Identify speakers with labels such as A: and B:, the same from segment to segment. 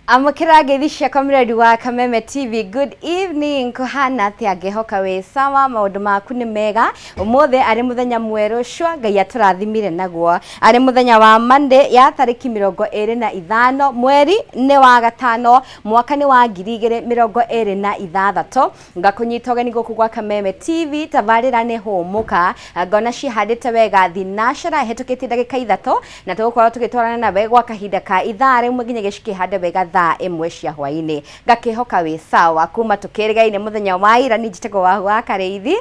A: Amũkĩra ngeithi ciakwa mũrori wa Kameme TV. Good evening. Kũhana atĩa? Ngĩhoka wĩ sawa, maũndũ maku nĩ mega. Ũmũthĩ arĩ mũthenya mwerũ cua Ngai atũrathimire naguo. Arĩ mũthenya wa Monday ya tarĩki 25 mweri nĩ wa gatano mwaka nĩ wa 2026. Ngakũnyita ũgeni gũkũ gwa Kameme TV. Tabarĩra nĩ Hũmũka. Ngona cihandĩte wega thinacera ĩhetũkĩtie ndagĩka 3 na tũgũkorwo tũgĩtwarana nawe gwa kahinda ka ithaa rĩmwe nginya gĩcikĩhande wega thaa 1 cia hwaĩ-inĩ. Ngakĩhoka wĩ sawa kuma tũkĩrĩgaine mũthenya wa ira. Niĩ njĩtagwo Wahu wa Karĩithi,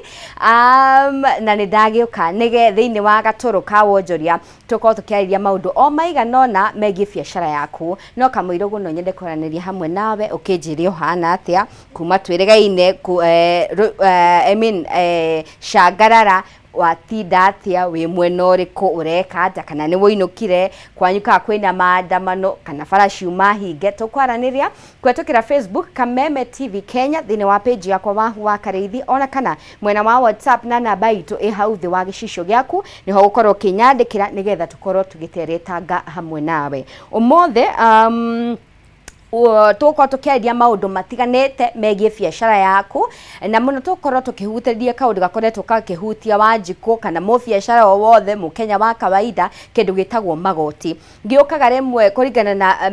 A: na nĩ ndagĩũka nĩge thĩinĩ wa gatũrũ ka wonjoria tũkorwo tũkĩarĩria maũndũ o maigana ũna megiĩ biacara yaku. No kamũirũgũ no nyende kwaranĩria hamwe nawe ũkĩnjĩre ũhana atĩa kuma twĩrĩgaine ku, I mean, cangarara watinda atĩa, wĩ mwena ũrĩkũ, ũreka atĩa, kana nĩ wũinũkire kwanyu, kana kwĩna maandamano, kana bara ciuma hinge. Tũkwaranĩria kũhetũkĩra Facebook Kameme TV Kenya thĩinĩ wa page yakwa Wahu wa Karĩithi, ona kana mwena wa WhatsApp na namba itũ ĩ hau thĩ wa gĩcicio gĩaku, nĩho ũgũkorwo ũkĩnyandĩkĩra nĩgetha tũkorwo tũgĩteretanga hamwe nawe ũmũthĩ. Tũgũkorwo tũkĩarĩria maũndũ matiganĩte megiĩ biacara yaku, na mũno tũgũkorwo tũkĩhutĩria kaũndũ gakoretwo gakĩhutia Wanjikũ kana mũbiacara o wothe mũkenya wa kawaida, kĩndũ gĩtagwo magoti. Gĩũkaga rĩmwe kũringana na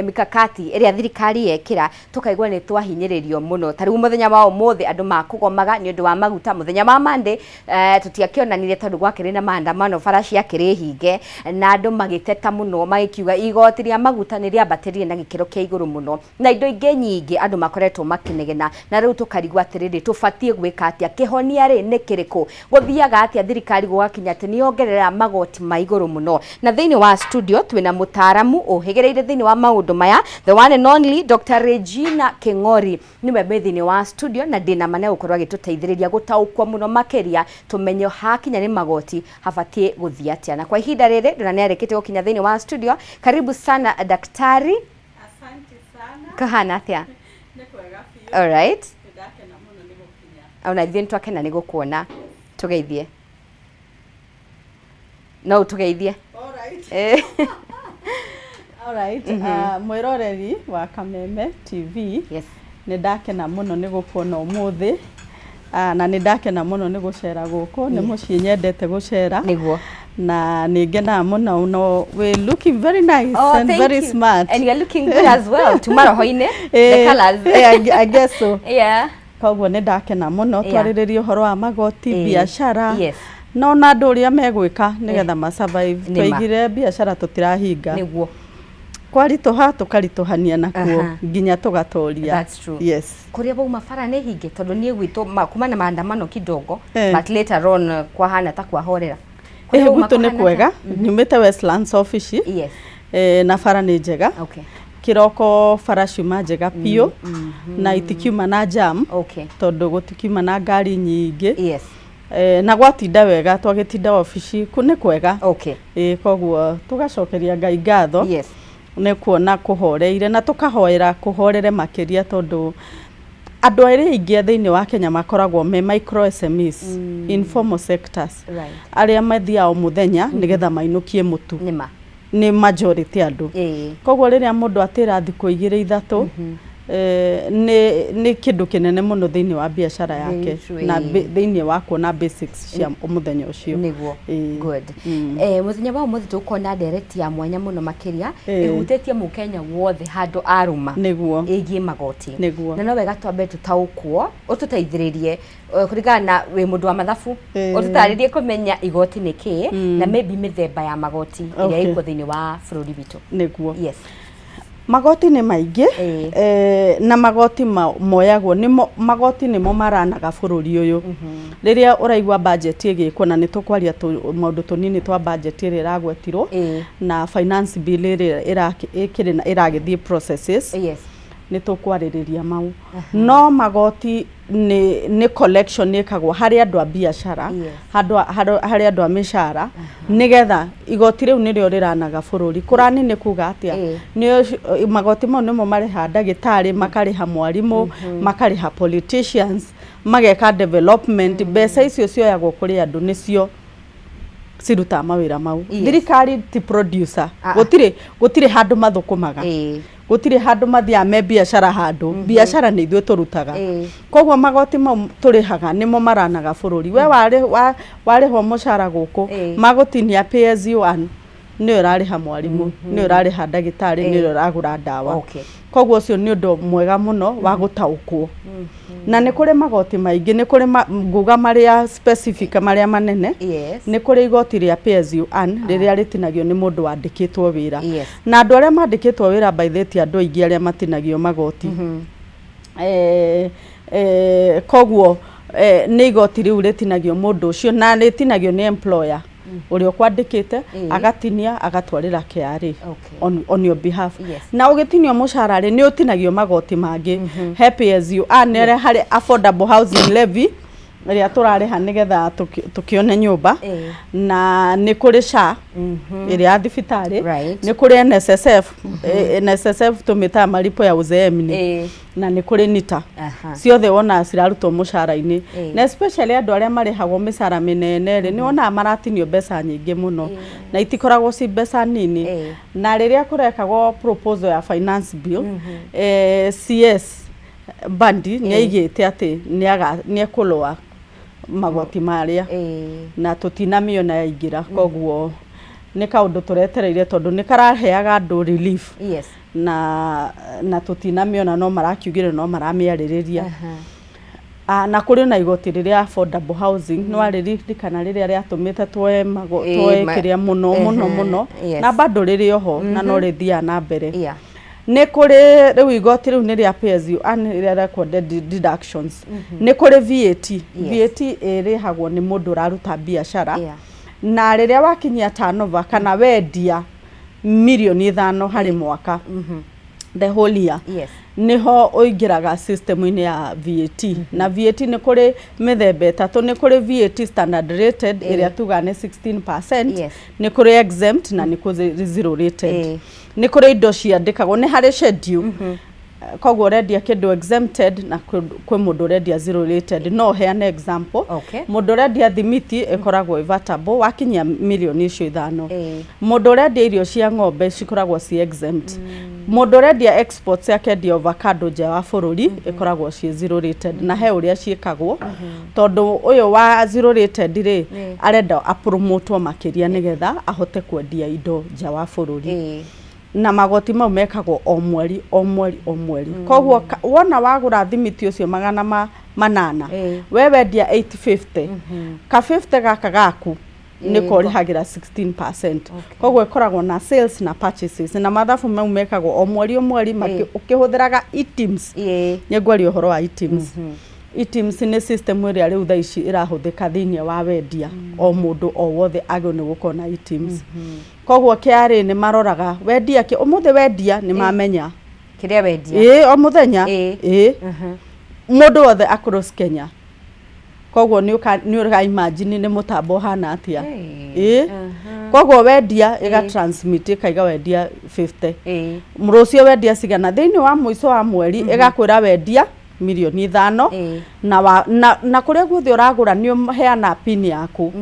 A: mikakati ĩrĩa thirikari yekĩra, tũkaigua nĩ twahinyĩrĩrio mũno. Ta rĩu mũthenya wa ũmũthĩ andũ makũgomaga nĩ ũndũ wa maguta. Mũthenya wa Monday tũtiakĩonanire tondũ gwakĩrĩ na maandamano, bara ciakĩrĩ hinge na andũ magĩteta mũno magĩkiuga igoti rĩa maguta nĩ rĩambatĩrire na gĩkĩro kĩa igũrũ mũno na indo ingĩ nyingĩ. Andũ makoretwo makĩnegena na rĩu tũkarigwo atĩrĩrĩ, tũbatiĩ gwĩka atĩa? Kĩhonia rĩ nĩ kĩrĩkũ? Gũthiaga atĩa thirikari gũgakinya atĩ nĩ yongerera magoti ma igũrũ mũno? Na thĩinĩ wa studio twĩna mũtaaramu ũhĩgĩrĩire thĩinĩ wa maũndũ maya, the one and only Dr. Regina King'ori nĩwe wĩ thĩinĩ wa studio, na ndĩna ma nĩegũkorwo agĩtũteithĩrĩria gũtaũkwo mũno makĩria tũmenye hakinya nĩ magoti habatiĩ gũthiĩ atĩa. Na kwa ihinda rĩrĩ ndona nĩ arĩkĩtie gũkinya thĩinĩ wa studio. Karibu sana, daktari.
B: Asante sana.
A: Kahana atĩa?
B: Nĩ kwega biũ.
A: All right.
B: Nĩ ndakena mũno nĩ gũkinya.
A: Ona ithuĩ nĩ twakena nĩ gũkuona. Tũgeithie, no ũtũgeithie.
B: All right.
A: Eh.
B: All right. Mwĩroreri wa Kameme TV. Nĩ ndakena mũno nĩ gũkuona ũmũthĩ. Na nĩ ndakena mũno nĩ gũcera gũkũ. Nĩ mũciĩ nyendete gũcera. Na nĩ ngenaga mũno, no we looking very nice
A: Oh,
B: and
A: thank
B: very
A: you.
B: smart.
A: And you're looking good as well. Tuma roho-inĩ. The colours.
B: I guess so. Koguo nĩ ndakena mũno twarĩrĩrie ũhoro wa magoti, biacara na ona andũ ũrĩa megwĩka nĩgetha ma survive.
A: Nĩma.
B: Twaigire biacara tũtirahinga. Kwaritũha tũkaritũhania nakuo nginya tũgatoria.
A: That's true.
B: Yes.
A: Kũrĩa wauma bara nĩ hinge? Tondũ niĩ gwitũ kuma na maandamano kidogo, but later on kwahana ta kwahorera. Kũrĩa wauma
B: Gwitũ nĩ
A: kũhana
B: kwega.
A: atĩa?
B: Nyumĩte Westlands office. Na bara nĩ njega. Kĩroko bara ciuma njega biũ na itikiuma na jam tondũ gũtikiuma na ngari nyingĩ. Na gwatinda wega, twagĩtinda obici ku nĩ kwega. Koguo tũgacokeria Ngai ngatho nĩ kuona kũhoreire, na tũkahoera kũhorere makĩria, tondũ andũ arĩa aingĩ thĩinĩ wa Kenya makoragwo me micro SMEs, informal sectors, arĩa mathiaga o mũthenya nĩgetha mainũkie mũtu. Nĩ majority andũ. Koguo rĩrĩa mũndũ atĩra thikũ 2 3, nĩ kĩndũ kĩnene mũno thĩinĩ wa biacara yake
A: Very true,
B: na thĩinĩ wa kuona basics cia mũthenya ũcio.
A: Good. Mũthenya wa ũmũthĩ tũgũkorwo na ndereti ya mwanya mũno makĩria ĩhutĩtie mũkenya wothe handũ arũma ĩgiĩ magoti. Na no wega twambe tũtaũkwo, ũtũteithĩrĩrie kũringana na wĩ mũndũ wa mathabu, ũtũtarĩrie kũmenya igoti nĩ kĩĩ na maybe mĩthemba ya magoti ĩrĩa ĩkuo thĩinĩ wa bũrũri witũ.
B: Magoti nĩ maingĩ. Na magoti moyagwo nĩmo, magoti nĩmo maranaga bũrũri ũyũ. Rĩrĩa ũraigua budget ĩgĩkwo, na nĩ tũkwaria maũndũ tũnini twa budget ĩrĩa ĩragwetirwo na finance bill ĩrĩa ĩkĩrĩ ĩragĩthiĩ processes, nĩ tũkwarĩrĩria mau. No magoti nĩ collection ĩkagwo harĩ andũ a biacara, handũ harĩ andũ a mĩcara, nĩgetha igoti rĩu nĩrĩo rĩranaga bũrũri. Kũrani nĩ kuga atĩa? Nĩ magoti mau nĩmo marĩha ndagĩtarĩ, makarĩha mwarimũ, makarĩha politicians, mageka development. Mbeca icio cioyagwo kũrĩ andũ nĩcio cirutaga mawĩra mau. Thirikari ti producer.
A: Ah, ah.
B: Gũtirĩ handũ mathũkũmaga. Gũtirĩ handũ mathiaga me biacara handũ, biacara nĩ ithuĩ tũrutaga. Koguo magoti mau tũrĩhaga nĩmo maranaga bũrũri. We warĩhwo mũcara gũkũ, magũtinia pay as you earn, nĩyo ĩrarĩha mwarimũ, nĩyo ĩrarĩha ndagĩtarĩ, nĩyo ĩragũra ndawa. Koguo ũcio nĩ ũndũ mwega mũno wa gũtaũkwo. Na nĩ kũrĩ magoti maingĩ, nĩ kũrĩ nguga marĩa specific, marĩa manene. Nĩ kũrĩ igoti rĩa pay as you earn rĩrĩa rĩtinagio nĩ mũndũ wandĩkĩtwo wĩra. Na andũ arĩa mandĩkĩtwo wĩra, by the way, ti andũ aingĩ arĩa matinagio magoti. Koguo nĩ igoti rĩu rĩtinagio mũndũ ũcio na rĩtinagio nĩ employer ũrĩa ũkwandĩkĩte, agatinia agatwarĩra KRA on your behalf. Na ũgĩtinio mũcara rĩ, nĩ ũtinagio magoti mangĩ. He pay as you earn, nĩ harĩ affordable housing levy ĩrĩa tũrarĩha nĩgetha tũkĩone nyũmba, na nĩ kũrĩ SHA ĩrĩa ya thibitarĩ, nĩ kũrĩ NSSF. NSSF tũmĩtaga malipo ya uzeeni, na nĩ kũrĩ NITA. Ciothe wonaga cirarutwo mũcara-inĩ. Na especially andũ arĩa marĩhagwo mĩcara mĩnene rĩ, nĩ wonaga maratinio mbeca nyingĩ mũno, na itikoragwo ci mbeca nini. Na rĩrĩa kũrekagwo proposal ya finance bill, CS Mbadi nĩ aigĩte atĩ nĩ ekũlũa magoti marĩa, na tũtinamĩona yaingĩra. Koguo nĩ kaũndũ tũretereire tondũ nĩ karaheaga andũ relief, na tũtinamĩona, no marakiugire no maramĩarĩrĩria. Na kũrĩ na igoti rĩrĩa affordable housing, nĩ warĩririkana rĩrĩa rĩatũmĩte tuoe tuoe kĩrĩa mũno mũno mũno, na bado rĩrĩ oho na no rĩthiaga na mbere. Nĩ kũrĩ rĩu igoti rĩu nĩ rĩa pay as you earn rĩrĩa recorded deductions. Nĩ kũrĩ VAT. VAT ĩrĩhagwo nĩ mũndũ ũraruta biacara, na rĩrĩa wakinyia turnover kana wendia mirioni 5 harĩ mwaka, the whole year, niho ũingĩraga system-inĩ ya VAT. Na VAT nĩ kũrĩ mĩthemba ĩtatũ. Nĩ kũrĩ VAT standard rated, ĩrĩa tugaga nĩ 16%, nĩ kũrĩ exempt, na nĩ kũrĩ zero rated. Nĩ kũrĩ indo ciandĩkagwo, nĩ harĩ schedule. Koguo ũrendia kĩndũ exempted na kwĩ mũndũ ũrendia zero rated. No heane example. Mũndũ ũrendia thimiti ĩkoragwo ĩ vatable wakinyia mirioni icio 5. Mũndũ ũrendia irio cia ng'ombe cikoragwo ci exempt. Mũndũ ũrendia exports, akendia avocado nja wa bũrũri, ĩkoragwo ciĩ zero rated, na he ũrĩa ciĩkagwo tondũ ũyũ wa zero rated rĩ, arenda apromotwo makĩria nĩgetha ahote kwendia indo nja wa bũrũri. Na magoti mau mekagwo o mweri, o mweri, o mweri. Koguo wona wagũra thimiti ũcio magana manana, we wendia 850, ka 50 gaka gaku nĩko ũrĩhagĩra 16%. Koguo ĩkoragwo na sales na purchases, na mathabu mau mekagwo o mweri, o mweri, ũkĩhũthĩraga eTIMS. Nĩ ngwaria ũhoro wa eTIMS. eTIMS nĩ system ĩrĩa rĩu thaa ici ĩrahũthĩka thĩinĩ wa wendia. O mũndũ o wothe agĩrĩirwo nĩ gũkorwo na eTIMS. Koguo KRA nĩ maroraga wendia kĩ ũmũthĩ, wendia nĩ mamenya
A: kĩrĩa wendia.
B: Ĩĩ, o mũthenya. Ĩĩ, mũndũ wothe across Kenya. Koguo nĩ ũka imagine nĩ mũtambo ũhana atĩa. Ĩĩ, koguo wendia ĩga transmit, ĩkaiga wendia 50, rũciũ wendia cigana, thĩinĩ wa mũico wa mweri ĩgakwĩra wendia mirioni 5. Na kũrĩa guothe ũragũra nĩ ũheana pin yaku.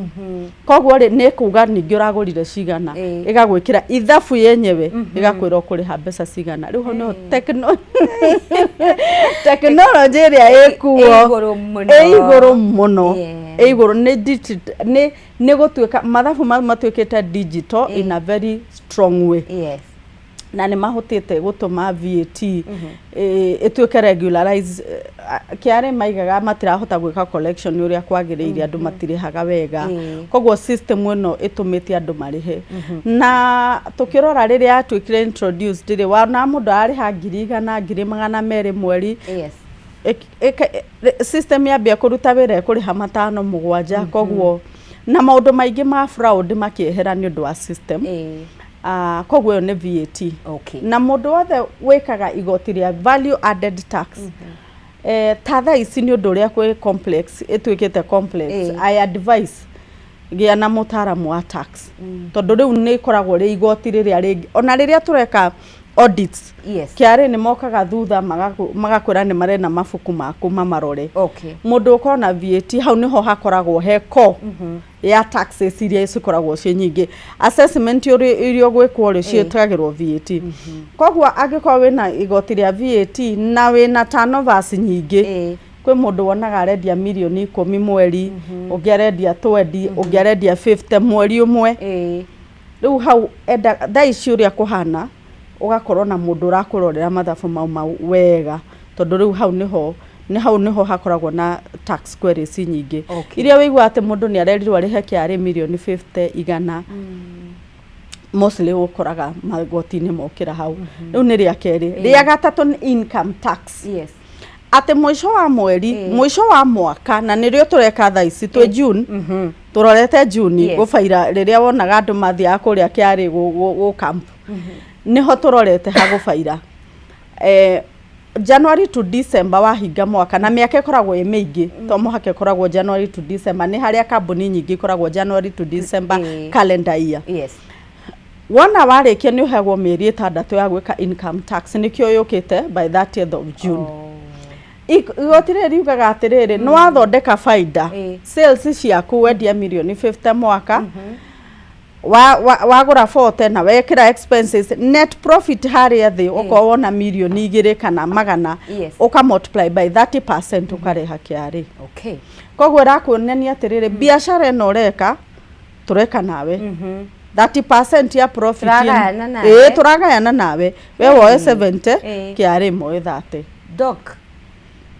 B: Koguo rĩ, nĩ kuga ningĩ ũragũrire cigana, ĩgagwĩkĩra ithabu yenyewe, ĩgakwĩra ũkũrĩha mbeca cigana. Rĩu hau nĩho tekinoronjĩ ĩrĩa ĩkuo
A: Ĩ igũrũ mũno.
B: Ĩ igũrũ mũno. Ĩ igũrũ nĩ gũtuĩka mathabu mau matuĩkĩte digital in a very strong way, na nĩ mahotete gũtũma VAT ĩtuĩke regularize. KRA maigaga matirahota gwĩka collection ũrĩa kwagĩrĩire, andũ matirĩhaga wega. Koguo system ĩno ĩtũmĩte andũ marĩhe. Na tũkĩrora rĩrĩa yatuĩkire introduced rĩ, wana mũndũ ararĩha 100,000, 200,000 mweri, system yambia kũruta wĩra ĩkũrĩha matano, mũgwanja. Koguo na maũndũ maingĩ ma fraud makĩehera nĩ ũndũ wa system. Koguo ĩyo nĩ VAT. Na mũndũ wothe wĩkaga igoti rĩa value added tax, ta thaa ici nĩ ũndũ ũrĩa kwĩ complex, ĩtuĩkĩte complex, I advise gĩa na mũtaaramu wa tax, tondũ rĩu nĩ ĩkoragwo rĩ igoti rĩrĩa rĩngĩ ona rĩrĩa tũreka Audits.
A: Yes.
B: KRA nĩ mokaga thutha magakwĩra nĩ marenda mabuku maku mamarore. Mũndũ ũkorwo na VAT, hau nĩho hakoragwo he core ya taxes iria cikoragwo ciĩ nyingĩ. Assessment iria ũgwĩkwo rĩ, ciĩtagĩrwo VAT. Koguo angĩkorwo wĩna igoti rĩa VAT na wĩna turnovers nyingĩ, kwĩ mũndũ wonaga arendia mirioni 10 mweri, ũngĩ arendia 20, ũngĩ arendia 50 mweri ũmwe. Rĩu hau enda thaa ici ũrĩa kũhana, ũgakorwo na mũndũ ũrakũrorera mathabu mau wega, tondũ rĩu hau nĩho hakoragwo na tax queries nyingĩ iria wĩigua atĩ mũndũ nĩ arerirwo arĩhe KRA mirioni 50, 100. Mostly ũkoraga magoti-inĩ mokĩra hau. Rĩu nĩ rĩa kerĩ. Rĩa gatatũ nĩ income tax, atĩ mũico wa mweri, mũico wa mwaka, na nĩrĩo tũreka thaa ici twĩ June, tũrorete June, gũbaira rĩrĩa wonaga andũ mathiaga kũrĩa KRA gũ camp, nĩho tũrorete ha gũbaira. January to December wahinga mwaka, na mĩaka ĩkoragwo ĩ mĩingĩ, to mũhaka ĩkoragwo January to December, nĩ harĩa kambuni nyingĩ ikoragwo January to December calendar year. Wona warĩkia nĩ ũheagwo mĩeri 6 ya gwĩka income tax, nĩkĩo yũkĩte by 30th of June. Igoti rĩrĩ riugaga atĩrĩrĩ, nĩ wathondeka baida, sales ciaku, wendia mirioni 50 mwaka, wagũra 40 na wekĩra expenses, net profit harĩa thĩ ũkorwo wona mirioni 2 kana magana, ũka multiply by 30%, ũkarĩha KRA. Koguo ĩrakuonania atĩrĩrĩ, biacara ĩno ũreka, tũreka nawe 30% ya profit.
A: Tũragayana nawe.
B: Ĩĩ, tũragayana nawe, we woe 70, KRA moe 30.
A: Doc,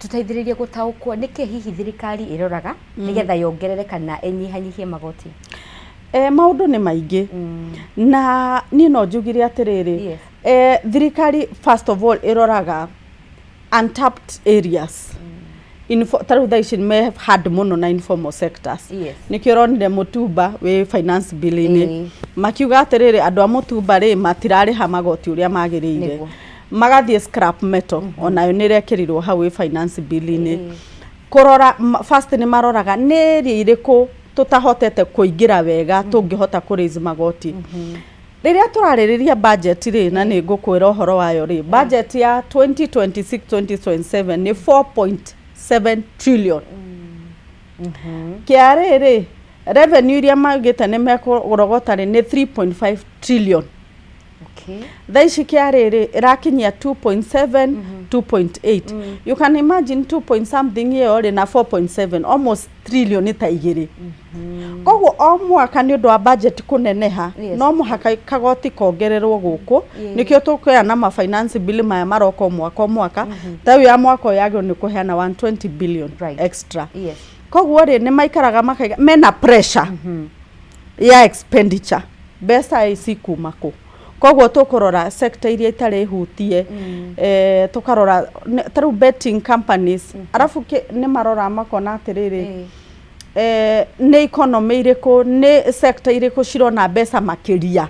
A: tũteithĩrĩrie gũtaũkwo nĩkĩ hihi thirikari ĩroraga nĩgetha yongerere kana ĩnyihanyihie magoti.
B: Maũndũ nĩ maingĩ, na niĩ no njugire atĩrĩrĩ, thirikari first of all ĩroraga untapped areas. Ta rĩu thaa ici me hard mũno na informal sectors. Nĩkĩo ũronire mũtumba wĩ finance bill-inĩ, makiuga atĩrĩrĩ, andũ a mũtumba rĩ, matirarĩha magoti ũrĩa magĩrĩire. Magathiĩ scrap metal, onayo nĩ ĩrekĩrirwo hau wĩ finance bill-inĩ. Kũrora first nĩ maroraga nĩ area irĩkũ tũtahotete kũingĩra wega, tũngĩhota kũ raise magoti. Rĩrĩa tũrarĩrĩria budget rĩ, na nĩ ngũkwĩra ũhoro wayo rĩ, budget ya 2026 2027 nĩ 4.7 trillion. KRA rĩ, revenue iria maugĩte nĩ mekũrogota rĩ, nĩ 3.5 trillion. Thaa ici KRA rĩ, ĩrakinyia 2.7, 2.8. You can imagine 2 point something ĩyo rĩ na 4.7, almost trillion ta igĩrĩ. Koguo o mwaka nĩ ũndũ wa budget kũneneha, no mũhaka kagoti kongererwo gũkũ. Nĩkĩo tũkũheana ma finance bill maya maroka o mwaka o mwaka. Ta rĩu ya mwaka ũyũ yagĩrĩirwo nĩ kũheana 120 billion extra. Koguo rĩ, nĩ maikaraga makaiga mena pressure ya expenditure, mbeca ici kuma kũ? Koguo tũkũrora sector iria itarĩ hutie, tũkarora ta rĩu betting companies, arabu nĩ marora makona atĩrĩrĩ, nĩ economy irĩkũ, nĩ sector irĩkũ cirona mbeca makĩria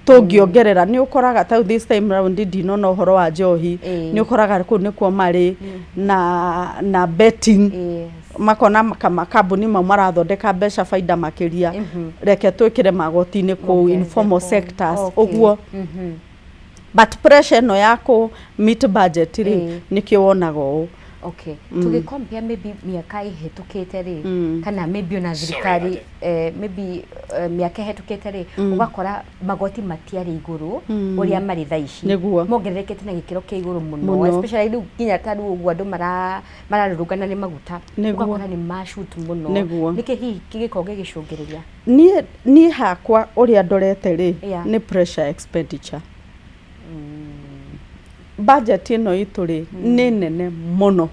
B: tũngĩongerera. Nĩ ũkoraga ta rĩu this time round ndinona ũhoro wa njohi, nĩ ũkoraga kũu nĩkuo marĩ na betting, makona kambuni mau marathondeka mbeca baida makĩria, reke twĩkĩre magoti-inĩ kũu,
A: Mongerere
B: informal
A: kũu.
B: sectors, ũguo. But pressure ĩno ya kũ meet budget rĩ, nĩkĩo wonaga ũũ.
A: Okay, tũgĩ compare maybe mĩaka ĩhĩtũkĩte rĩ, kana maybe ona thirikari, maybe mĩaka ĩhĩtũkĩte rĩ, ũgakora magoti matiarĩ igũrũ ũrĩa marĩ thaa ici. Mongererekete na gĩkĩro kĩa igũrũ mũno, especially rĩu nginya ta rĩu ũguo andũ mararũrũngana nĩ maguta, ũgakora nĩ mashoot mũno. Nĩkĩ hihi gĩkorwo gĩgĩcũngĩrĩria?
B: Niĩ hakwa ũrĩa ndorete rĩ, nĩ pressure expenditure. Budget ĩno itũ rĩ, nĩ nene mũno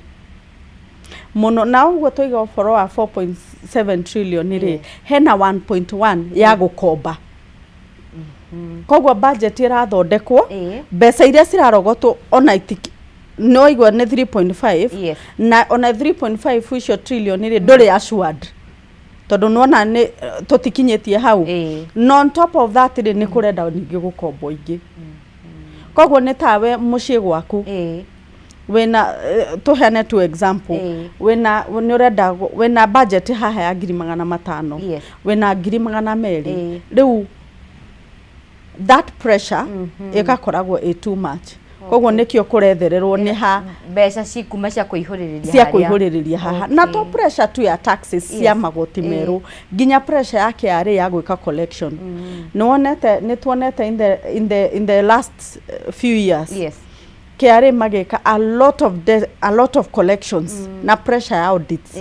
B: mũno, na ũguo twaiga ũhoro wa 4.7 trillion rĩ, hena 1.1 ya gũkomba. Koguo budget ĩrathondekwo, mbeca iria cirarogotwo ona nĩ waigua nĩ 3.5, na ona 3.5 icio trillion rĩ, ndũrĩ assured, tondũ nĩwona nĩ tũtikinyĩtie hau. Na on top of that rĩ, nĩ kũrenda ningĩ gũkombwo ingĩ. Koguo nĩ tawe mũciĩ gwaku wĩna, tũheane tu example, wĩna nĩ ũrenda wĩna budget haha ya 500,000, wĩna 200,000. Rĩu That pressure ĩgakoragwo ĩ too much, koguo nĩkĩo kũrethererwo nĩ ha
A: mbeca cikuma cia kũihũrĩrĩria
B: cia
A: harĩa.
B: Kũihũrĩrĩria haha na to pressure tu ya taxes cia magoti merũ, nginya pressure ya KRA ya gwĩka collection. Nĩ wonete, nĩ tuonete in the last few years KRA magĩka a lot of collections na pressure ya audits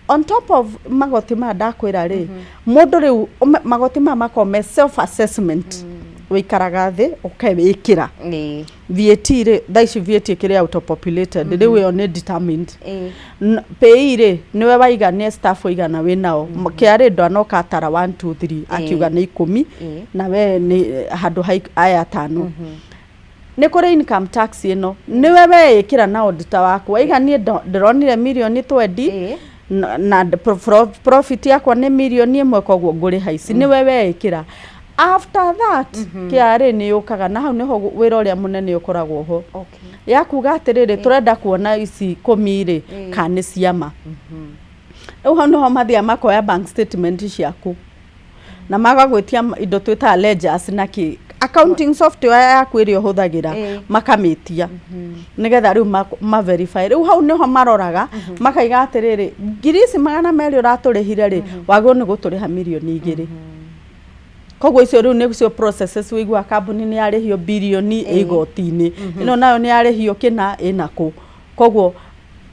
B: on top of magoti maya. Ndakwĩra rĩ, mũndũ rĩu magoti maya makoragwo me self assessment, wĩikaraga thĩ ũkewĩkĩra. VAT rĩ, thaa ici VAT ĩkĩrĩ auto populated rĩu, ĩyo nĩ determined. PAYE rĩ, nĩwe waiga nĩ staff ũigana wĩ nao. KRA ndanoka atara 1 2 3 akiuga nĩ 10 na we nĩ handũ ha aya atano. Nĩ kũrĩ income tax, ĩno nĩwe weĩkĩra na auditor waku, waiga niĩ ndĩronire mirioni 20 na profit yakwa nĩ mirioni 1, koguo ngũrĩha ici. Nĩwe weĩkĩra. After that, KRA nĩ yũkaga na hau nĩho wĩra ũrĩa mũnene ũkoragwo ho ya kuga atĩrĩrĩ, tũrenda kuona ici 10 rĩ kana nĩ ciama. Rĩu hau nĩho mathiaga makoya bank statement ciaku na magagwĩtia indo twĩtaga ledgers na kĩ, accounting software yaku ĩrĩa ũhũthagĩra, makamĩtia nĩgetha rĩu ma verify. Rĩu hau nĩho maroraga makaiga atĩrĩrĩ, ngiri ici 200 ũratũrĩhire rĩ, wagĩrĩirwo nĩ gũtũrĩha mirioni 2. Koguo icio rĩu nĩcio processes wĩiguaga kambuni nĩ yarĩhio birioni ĩ igoti-inĩ, ĩno nayo nĩ yarĩhio kĩna ĩna kũ. Koguo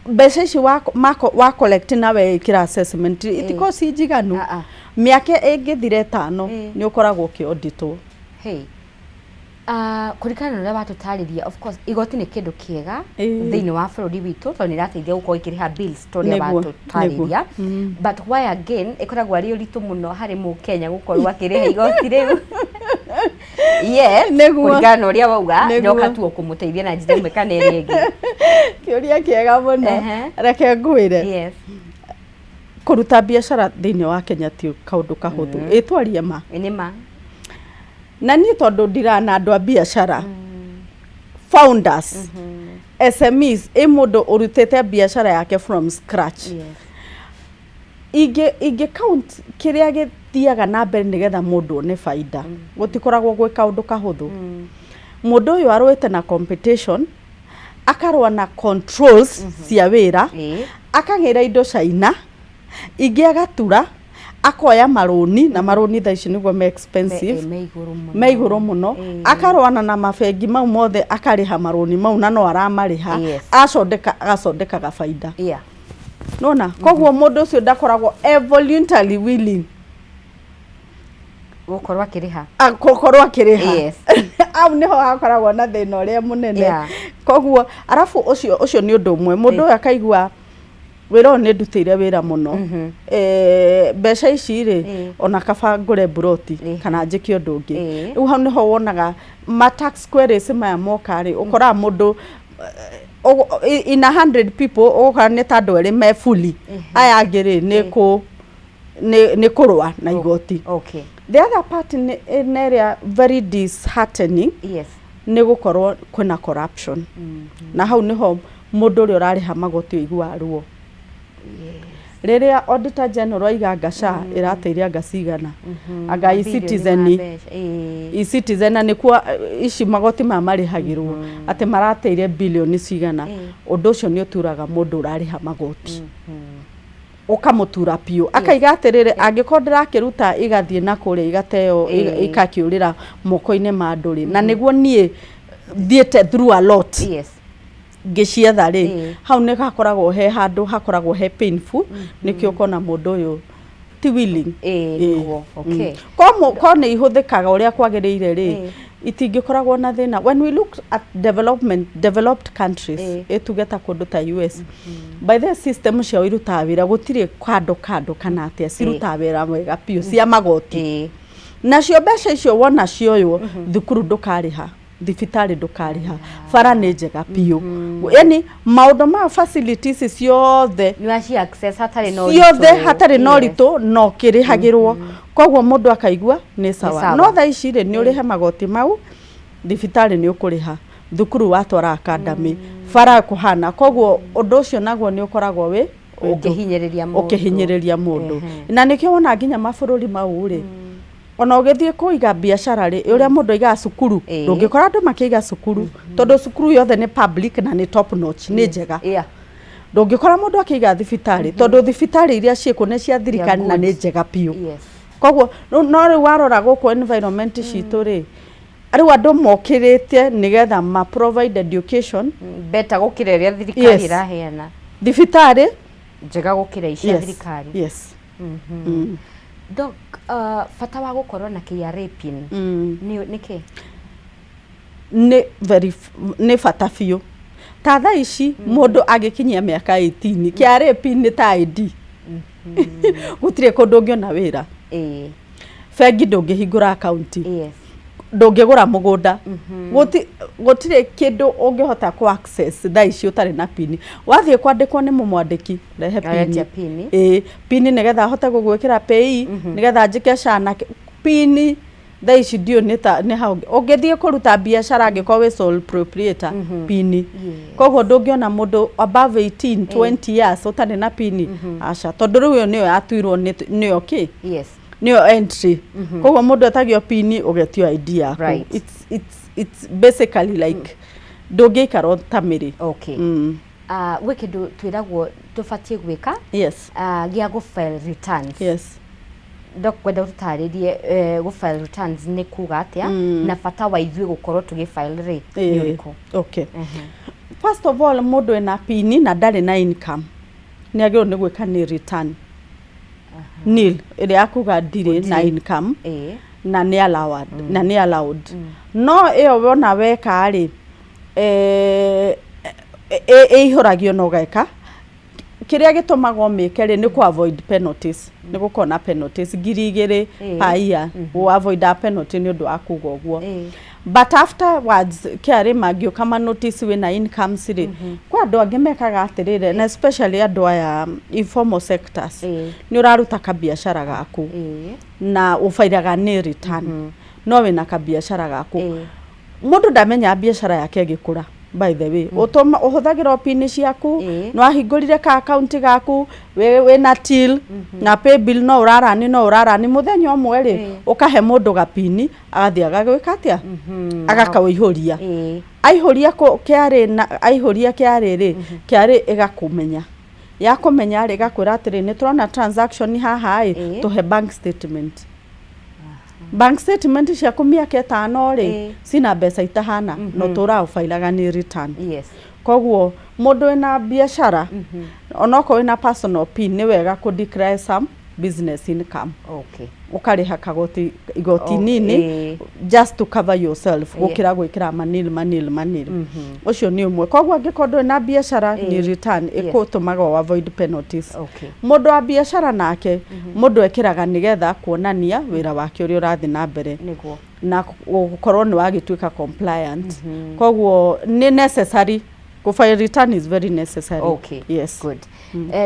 B: mbeca ici wa collect na weĩkĩra assessment itikoragwo ci njiganu.
A: Ah, ah.
B: Mĩaka ĩngĩthira 5 nĩ ũkoragwo ũkĩauditwo.
A: Hey. Kũringana na ũrĩa watũtarĩria, of course igoti nĩ kĩndũ kĩega thĩinĩ wa bũrũri witũ, tondũ nĩ ĩrateithia gũkorwo ĩkĩrĩha bills ta ũrĩa watũtarĩria. But why again ĩkoragwo arĩ ũritũ mũno harĩ mũkenya gũkorwo akĩrĩha igoti rĩu? Yes, kũringana na ũrĩa wauga, nyoka tu kũmũteithia na njĩra ĩmwe kana ĩrĩa ĩngĩ.
B: Kĩũria kĩega mũno. Reke ngwĩre, kũruta biacara thĩinĩ wa Kenya ti kaũndũ kahũthũ, ĩtwarie ma.
A: Nĩ ma.
B: Na niĩ tondũ ndira na andũ a biacara, founders, SMEs, ĩ mũndũ ũrutĩte biacara yake from scratch, ingĩ count kĩrĩa gĩthiaga na mbere nĩgetha mũndũ one baida, gũtikoragwo gwĩ kaũndũ kahũthũ. Mũndũ ũyũ arũĩte na competition, akarũa na controls cia wĩra, akagĩra indo China, ingĩ agatura, akoya marũni, na marũni thaa ici nĩguo me expensive.
A: Me igũrũ mũno.
B: Me igũrũ mũno. Akarũana na mabengi mau mothe, akarĩha marũni mau na no aramarĩha. Acondeka, agacondekaga baida. Nona koguo mũndũ ũcio ndakoragwo e voluntarily willing
A: gũkorwo akĩrĩha.
B: Gũkorwo akĩrĩha. Au nĩho hakoragwo na thĩna ũrĩa mũnene. Koguo arabu ũcio nĩ ũndũ ũmwe, mũndũ ũyũ akaigua wĩra ũyũ nĩ ndutĩire wĩra mũno, mbeca ici rĩ, ona kaba ngũre mburoti kana njĩke ũndũ ũngĩ. Rĩu hau nĩho wonaga ma tax queries maya moka rĩ, ũkoraga mũndũ in 100 people ũgũkora nĩ ta andũ erĩ me fully, aya angĩ rĩ, nĩ kũrũa na igoti. The other part nĩ ĩrĩa very disheartening, nĩ gũkorwo kwĩna corruption, na hau nĩho mũndũ ũrĩa ũrarĩha magoti ũiguaga ruo rĩrĩa Auditor General aiga anga SHA ĩrateire anga cigana, anga
A: Mabilioni
B: e-Citizen,
A: ma mbeca.
B: E-Citizen, na nĩkuo ici magoti maya marĩhagĩrwo, atĩ marateire bilioni cigana. Ũndũ ũcio nĩ ũturaga mũndũ ũrarĩha magoti, ũkamũtura biũ, akaiga atĩrĩrĩ, angĩkorwo ndĩrakĩruta igathiĩ na kũrĩa igateo, ikakĩũrĩra moko-inĩ ma andũ rĩ, na nĩguo niĩ thiĩte through a lot ngĩcietha rĩ, hau nĩ hakoragwo he handũ hakoragwo he painful. Nĩkĩo ũkona mũndũ ũyũ ti willing.
A: Nĩguo.
B: Ko nĩ ihũthĩkaga ũrĩa kwagĩrĩire rĩ, itingĩkoragwo na thĩna. When we look at development, developed countries, ĩtuge ta kũndũ ta US, by the system ciao irutaga wĩra, gũtirĩ kando kando kana atĩa, cirutaga wĩra wega biũ cia magoti. Nacio mbeca icio wona cioywo, thukuru ndũkarĩha, thibitarĩ ndũkarĩha, bara nĩ njega biũ, yani maũndũ ma facilities ciothe
A: Nĩ waci access hatarĩ na ũritũ.
B: Ciothe hatarĩ na ũritũ, no kĩrĩhagĩrwo, koguo mũndũ akaigua nĩ sawa.
A: Sawa.
B: No thaa ici rĩ, nĩ ũrĩhe magoti mau, thibitarĩ nĩ ũkũrĩha, thukuru watwara academy, bara kũhana, koguo ũndũ ũcio naguo nĩ ũkoragwo wĩ ũndũ
A: Ũkĩhinyĩrĩria mũndũ.
B: Ũkĩhinyĩrĩria mũndũ. Na nĩkĩo wona nginya mabũrũri mau rĩ, Ona ũgĩthiĩ kũiga biacara rĩ, ũrĩa mũndũ aigaga cukuru, ndũngĩkora andũ makĩiga cukuru, tondũ cukuru yothe nĩ public na nĩ top notch, nĩ njega. Ndũngĩkora mũndũ akĩiga thibitarĩ, tondũ thibitarĩ iria ciĩkuo nĩ cia thirikari na nĩ njega biũ. Koguo no rĩu warora gũkũ environment citũ rĩ, rĩu andũ mokĩrĩte nĩgetha ma provide education
A: Better gũkĩra ĩrĩa thirikari ĩraheana.
B: Thibitarĩ
A: njega gũkĩra icia thirikari.
B: Yes.
A: Doc, bata wa gũkorwo na KRA PIN nĩ nĩkĩ?
B: Nĩ very nĩ bata biũ. Ta thaa ici mũndũ agĩkinyia mĩaka 18, KRA PIN nĩ ta ID. Gũtirĩ kũndũ ũngĩona wĩra. Bengi ndũngĩhingũra akaunti. Ndũngĩgũra mũgũnda. Gũtirĩ kĩndũ ũngĩhota kũ access thaa ici ũtarĩ na PIN. Wathiĩ kwandĩkwo nĩ mũmwandĩki, rehe PIN.
A: Aretia PIN.
B: Ĩĩ, PIN nĩgetha ahote gũgwĩkĩra PAYE, nĩgetha njĩke SHA na PIN thaa ici ndiũĩ nĩ ta nĩ ha ũngĩthiĩ kũruta biacara angĩkorwo wĩ sole proprietor, PIN. Koguo ndũngĩona mũndũ above 18, 20 years ũtarĩ na PIN, aca, tondũ rĩu ĩyo nĩyo yatuirwo nĩyo kĩ? Nĩyo entry. Koguo mũndũ etagio PIN, ũgetio ID yaku. It's basically like ndũngĩikara ũtamĩrĩ.
A: Gwĩ kĩndũ twĩragwo tũbatiĩ gwĩka gĩa gũ file returns. Doc, kwenda ũtũtarĩrie gũ file returns nĩ kuga atĩa, na bata wa ithuĩ gũkorwo tũgĩ file rĩ nĩ ũrĩkũ?
B: Okay. First of all, mũndũ ena PIN na ndarĩ na income nĩ agĩrĩirwo nĩ gwĩka nĩ return. Nil ĩrĩa ya kuga ndirĩ na income na nĩ allowed, na nĩ allowed. No ĩyo wona weka rĩ, ĩihũragio na ũgeka. Kĩrĩa gĩtũmaga ũmĩke rĩ, nĩ kũ avoid penalties, nĩ gũkorwo na penalties 2000 per year, ũ avoid a penalty nĩ ũndũ wa kuga ũguo. But afterwards KRA mangĩũka ma notice wĩna incomes rĩ, kwĩ andũ angĩ mekaga atĩrĩrĩ, na especially andũ aya informal sectors, nĩ ũraruta kabiacara gaku na ũbairaga nĩ return, no wĩna kabiacara gaku. Mũndũ ndamenyaga biacara yake ĩgĩkũra. By the way, ũtũma ũhũthagĩra o PIN ciaku, nĩ wahingũrire ka account gaku wĩna till na paybill, no ũrarani, no ũrarani, mũthenya ũmwe rĩ, ũkahe mũndũ gapini agathiĩ agagwĩka atĩa, agakaũihũria. Aihũria KRA na aihũria KRA rĩ, KRA ĩgakũmenya. Yakũmenya rĩ, ĩgakwĩra atĩrĩ, nĩ tũrona transaction haha ĩ, tũhe bank statement. Bank statement ciaku mĩaka 5 rĩ, cina mbeca itahana, no tũraga ũbailaga nĩ return. Koguo mũndũ wĩna biacara, onokorwo wĩna personal PIN, nĩ wega kũ declare some business income. Ũkarĩha kagoti, igoti nini, just to cover yourself, gũkĩra gwĩkĩra manil manil manil. Ũcio nĩ ũmwe. Koguo angĩkorwo ndũrĩ na biacara, nĩ return ĩkũtũmaga ũ avoid penalties. Mũndũ wa biacara nake, mũndũ ekĩraga nĩgetha kuonania wĩra wake ũrĩa ũrathiĩ na mbere na gũkorwo nĩ wagĩtuĩka compliant. Koguo nĩ necessary, kũ file return is very necessary. Yes.
A: Good.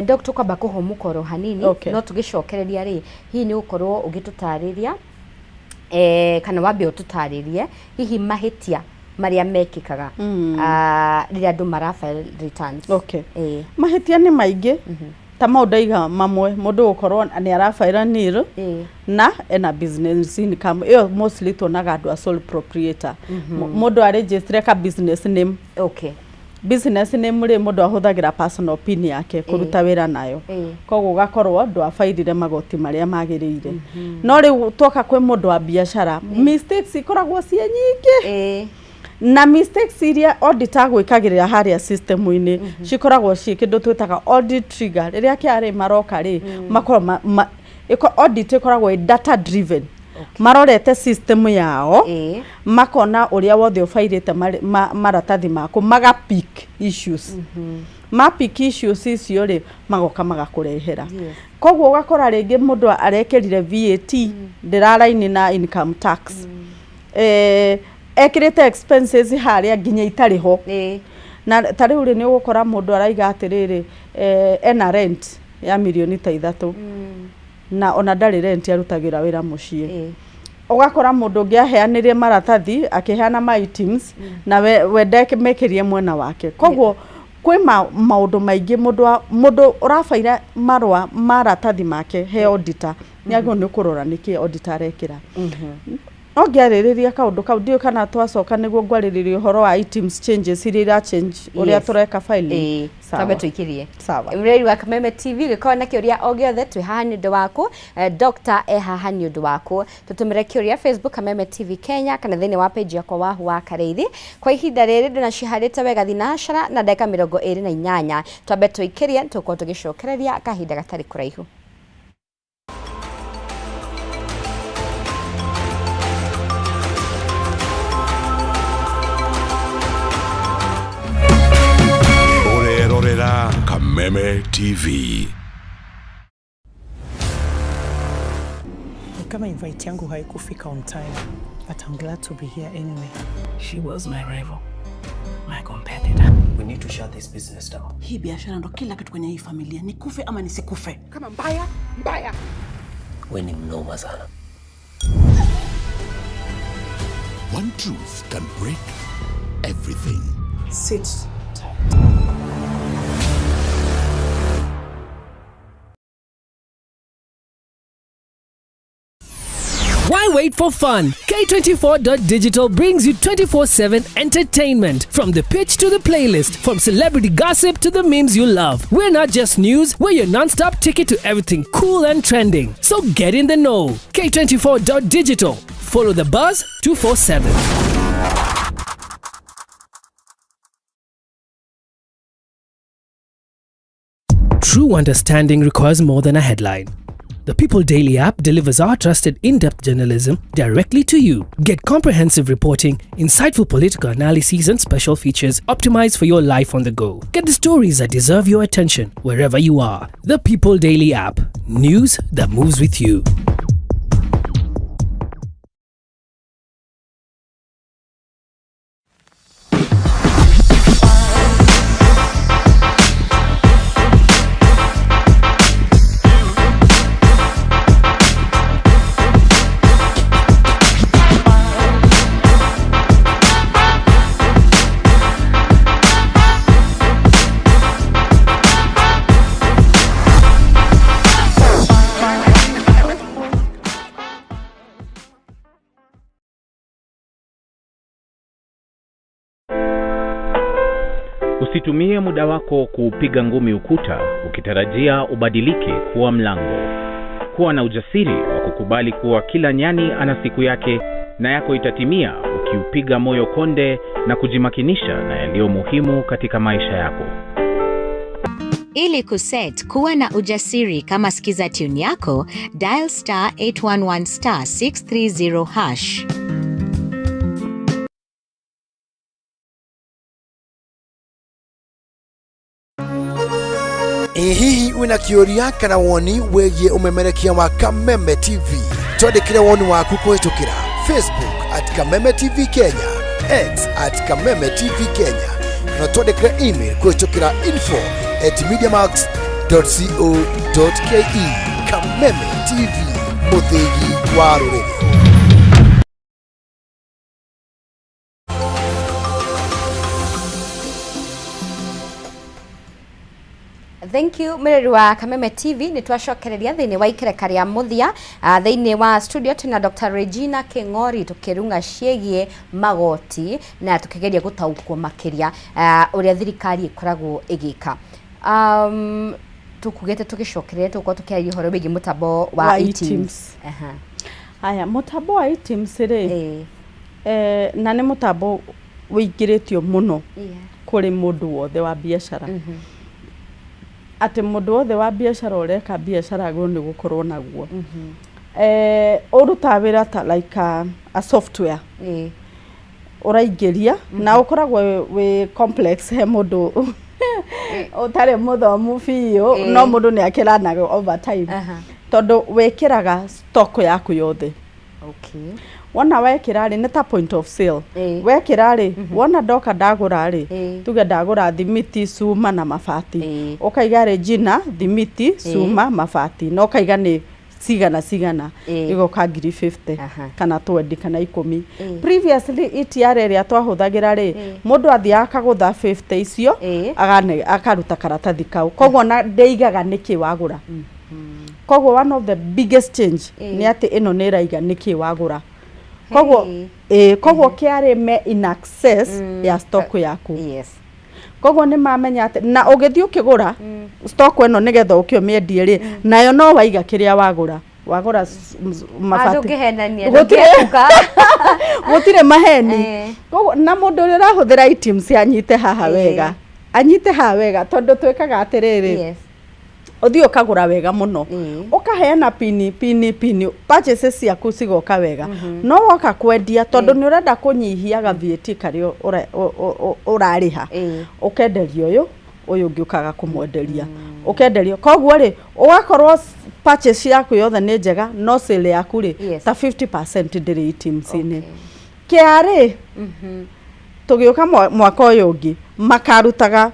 A: Doc, tũkwamba kũhũmũka oro hanini, no tũgĩcokereria rĩ, hihi nĩ ũgũkorwo ũgĩtũtarĩria, kana wambe ũtũtarĩrie hihi mahĩtia marĩa mekĩkaga rĩrĩa andũ mara file returns.
B: Mahĩtia nĩ maingĩ, ta mau ndaiga mamwe, mũndũ gũkorwo nĩ arabaira nil na ena business income. Ĩyo mostly tuonaga andũ a sole proprietor. Mũndũ aregistre ka business name. Business name rĩ, mũndũ ahũthagĩra personal PIN yake kũruta wĩra nayo. Koguo ũgakorwo ndwabairire magoti marĩa magĩrĩire. No rĩu twoka kwĩ mũndũ wa biacara, mistakes ikoragwo ciĩ nyingĩ. Na mistakes iria auditor agwĩkagĩrĩra harĩa system-inĩ cikoragwo ciĩ kĩndũ twĩtaga audit trigger. Rĩrĩa KRA maroka rĩ, makoragwo audit ĩkoragwo ĩ data driven. Marorete system yao, makona ũrĩa wothe ũbairĩte maratathi maku, maga pick issues. Ma pick issues icio rĩ, magoka magakũrehera. Koguo ũgakora rĩngĩ mũndũ arekĩrire VAT ndĩraraini na income tax. Ekĩrĩte expenses harĩa nginya itarĩ ho. Na ta rĩu rĩ, nĩ ũgũkora mũndũ araiga atĩrĩrĩ, ena rent ya mirioni ta 3, na ona ndarĩ rent, arutagĩra wĩra mũciĩ. Ũgakora mũndũ ũngĩ aheanire maratathi, akĩheana ma items, na we ndemekĩrie mwena wake. Koguo Kwĩ maũndũ maingĩ mũndũ mũndũ ũrabaira marũa maratathi make he auditor nĩ agĩrĩirwo nĩ kũrora nĩkĩ auditor arekĩra. No ngĩarĩrĩria kaũndũ kau, ndiũĩ kana twacoka nĩguo ngwarĩrĩria ũhoro wa eTIMS changes iria ira change ũrĩa tũreka filing. Sawa.
A: Twambe tũikĩrie.
B: Sawa.
A: Mũreri wa Kameme TV, gĩkorwo na kĩũria o gĩothe, twĩ haha nĩ ũndũ waku. Doctor e haha nĩ ũndũ waku. Tũtũmĩre kĩũria Facebook Kameme TV Kenya kana thĩinĩ wa page yakwa Wahu wa Karĩithi. Kwa ihinda rĩrĩ ndũnaciharĩte wega thinacara na ndagĩka 28. Twambe tũikĩrie, tũgũkorwo tũgĩcokereria kahinda gatarĩ kũraihu.
C: Ũrerorera Kameme TV.
D: Ni kama invite yangu haikufika on time, but I'm glad to be here anyway.
E: She was my rival, my competitor.
F: We need to shut this business down.
E: Hii biashara ndo kila kitu kwenye hii familia, nikufe ama nisikufe.
G: Kama mbaya mbaya.
F: We ni mnoma sana.
C: One truth can break everything.
D: Sit tight.
H: Why wait for fun? K24.digital brings you 24/7 entertainment. From the pitch to the playlist, from celebrity gossip to the memes you love. We're not just news, we're your non-stop ticket to everything cool and trending. So get in the know. K24.digital. Follow the buzz 247. True understanding requires more than a headline. The People Daily app delivers our trusted in-depth journalism directly to you. Get comprehensive reporting, insightful political analyses, and special features optimized for your life on the go. Get the stories that deserve your attention wherever you are. The People Daily app. News that moves with you.
I: Usitumie muda wako kuupiga ngumi ukuta ukitarajia ubadilike kuwa mlango. Kuwa na ujasiri wa kukubali kuwa kila nyani ana siku yake na yako itatimia ukiupiga moyo konde na kujimakinisha na yaliyo muhimu katika maisha yako.
J: Ili kuset kuwa na ujasiri kama skiza tune yako, dial *811*630#.
K: Ĩ hihi wĩna kĩũria kana woni wĩgiĩ ũmemerekia wa Kameme TV? Twandĩkĩre woni waku kũhĩtũkĩra Facebook @KamemeTV Kenya, X @KamemeTV Kenya, kana twandĩkĩre email kũhĩtũkĩra info@mediamax.co.ke. Kameme TV, mũthĩgi wa rũrĩrĩ.
A: Thank you, mwĩrori wa Kameme TV. Nĩ twacokereria thĩinĩ wa ikereka rĩa mũthia. Thĩinĩ wa studio twĩna Dr. Regina King'ori, tũkĩrung'a ciĩgiĩ magoti na tũkĩgeria gũtaũkwo makĩria ũrĩa thirikari ĩkoragwo ĩgĩka. Tũkugĩte tũgĩcokereria tũgũkorwo tũkĩaria ũhoro wĩgiĩ mũtambo wa
B: wa
A: eTIMS.
B: eTIMS. Haya, mũtambo wa eTIMS rĩ, na nĩ mũtambo wĩingĩrĩtio mũno kũrĩ mũndũ wothe wa biacara, atĩ mũndũ wothe wa biacara ũreka biacara agĩrĩirwo nĩ gũkorwo naguo. Ũrutaga wĩra ta like a software ũraingĩria na ũkoragwo wĩ complex he mũndũ ũtarĩ mũthomu biũ, no mũndũ nĩ akĩranaga over time, tondũ wĩkĩraga stock yaku yothe. Wona wekĩra rĩ, nĩ ta point of sale. Wekĩra rĩ, wona ndoka ndagũra rĩ, tuge ndagũra thimiti, cuma na mabati, ũkaiga Regina thimiti, cuma, mabati, na ũkaiga nĩ Cigana cigana? Igoka ngiri 50 kana 20 kana 10. Previously ETR ĩrĩa twahũthagĩra rĩ, mũndũ athiaga akagũtha 50 icio, akaruta karatathi kau, koguo na ndĩigaga nĩkĩ wagũra. Koguo one of the biggest change nĩ atĩ ĩno nĩ ĩraiga nĩkĩ wagũra, koguo koguo KRA me in access ya stock yaku. Koguo nĩ mamenya atĩ na ũgĩthiĩ ũkĩgũra stock ĩno nĩgetha ũke ũmĩendie rĩ, nayo no waiga kĩrĩa wagũra, wagũra mabati.
A: Ndũngĩhenania.
B: Gũtirĩ.
A: Ndũngĩepuka.
B: Gũtirĩ maheni. Koguo na mũndũ ũrĩa ũrahũthĩra iTIMS anyite haha wega, anyite haha wega, tondũ twĩkaga atĩrĩrĩ, ũthiĩ ũkagũra wega mũno, ũkaheana pini pini pini, purchases ciaku cigoka wega, no woka kwendia, tondũ nĩ ũrenda kũnyihia ga VAT karĩa ũrarĩha, ũkenderia ũyũ, ũyũ ũngĩ ũkaga kũmwenderia, ũkenderio. Koguo rĩ, ũgakorwo purchase yaku yothe nĩ njega, no sale yaku rĩ, ta 50% ndĩrĩ iTIMS-inĩ. KRA tũgĩũka mwaka ũyũ ũngĩ makarutaga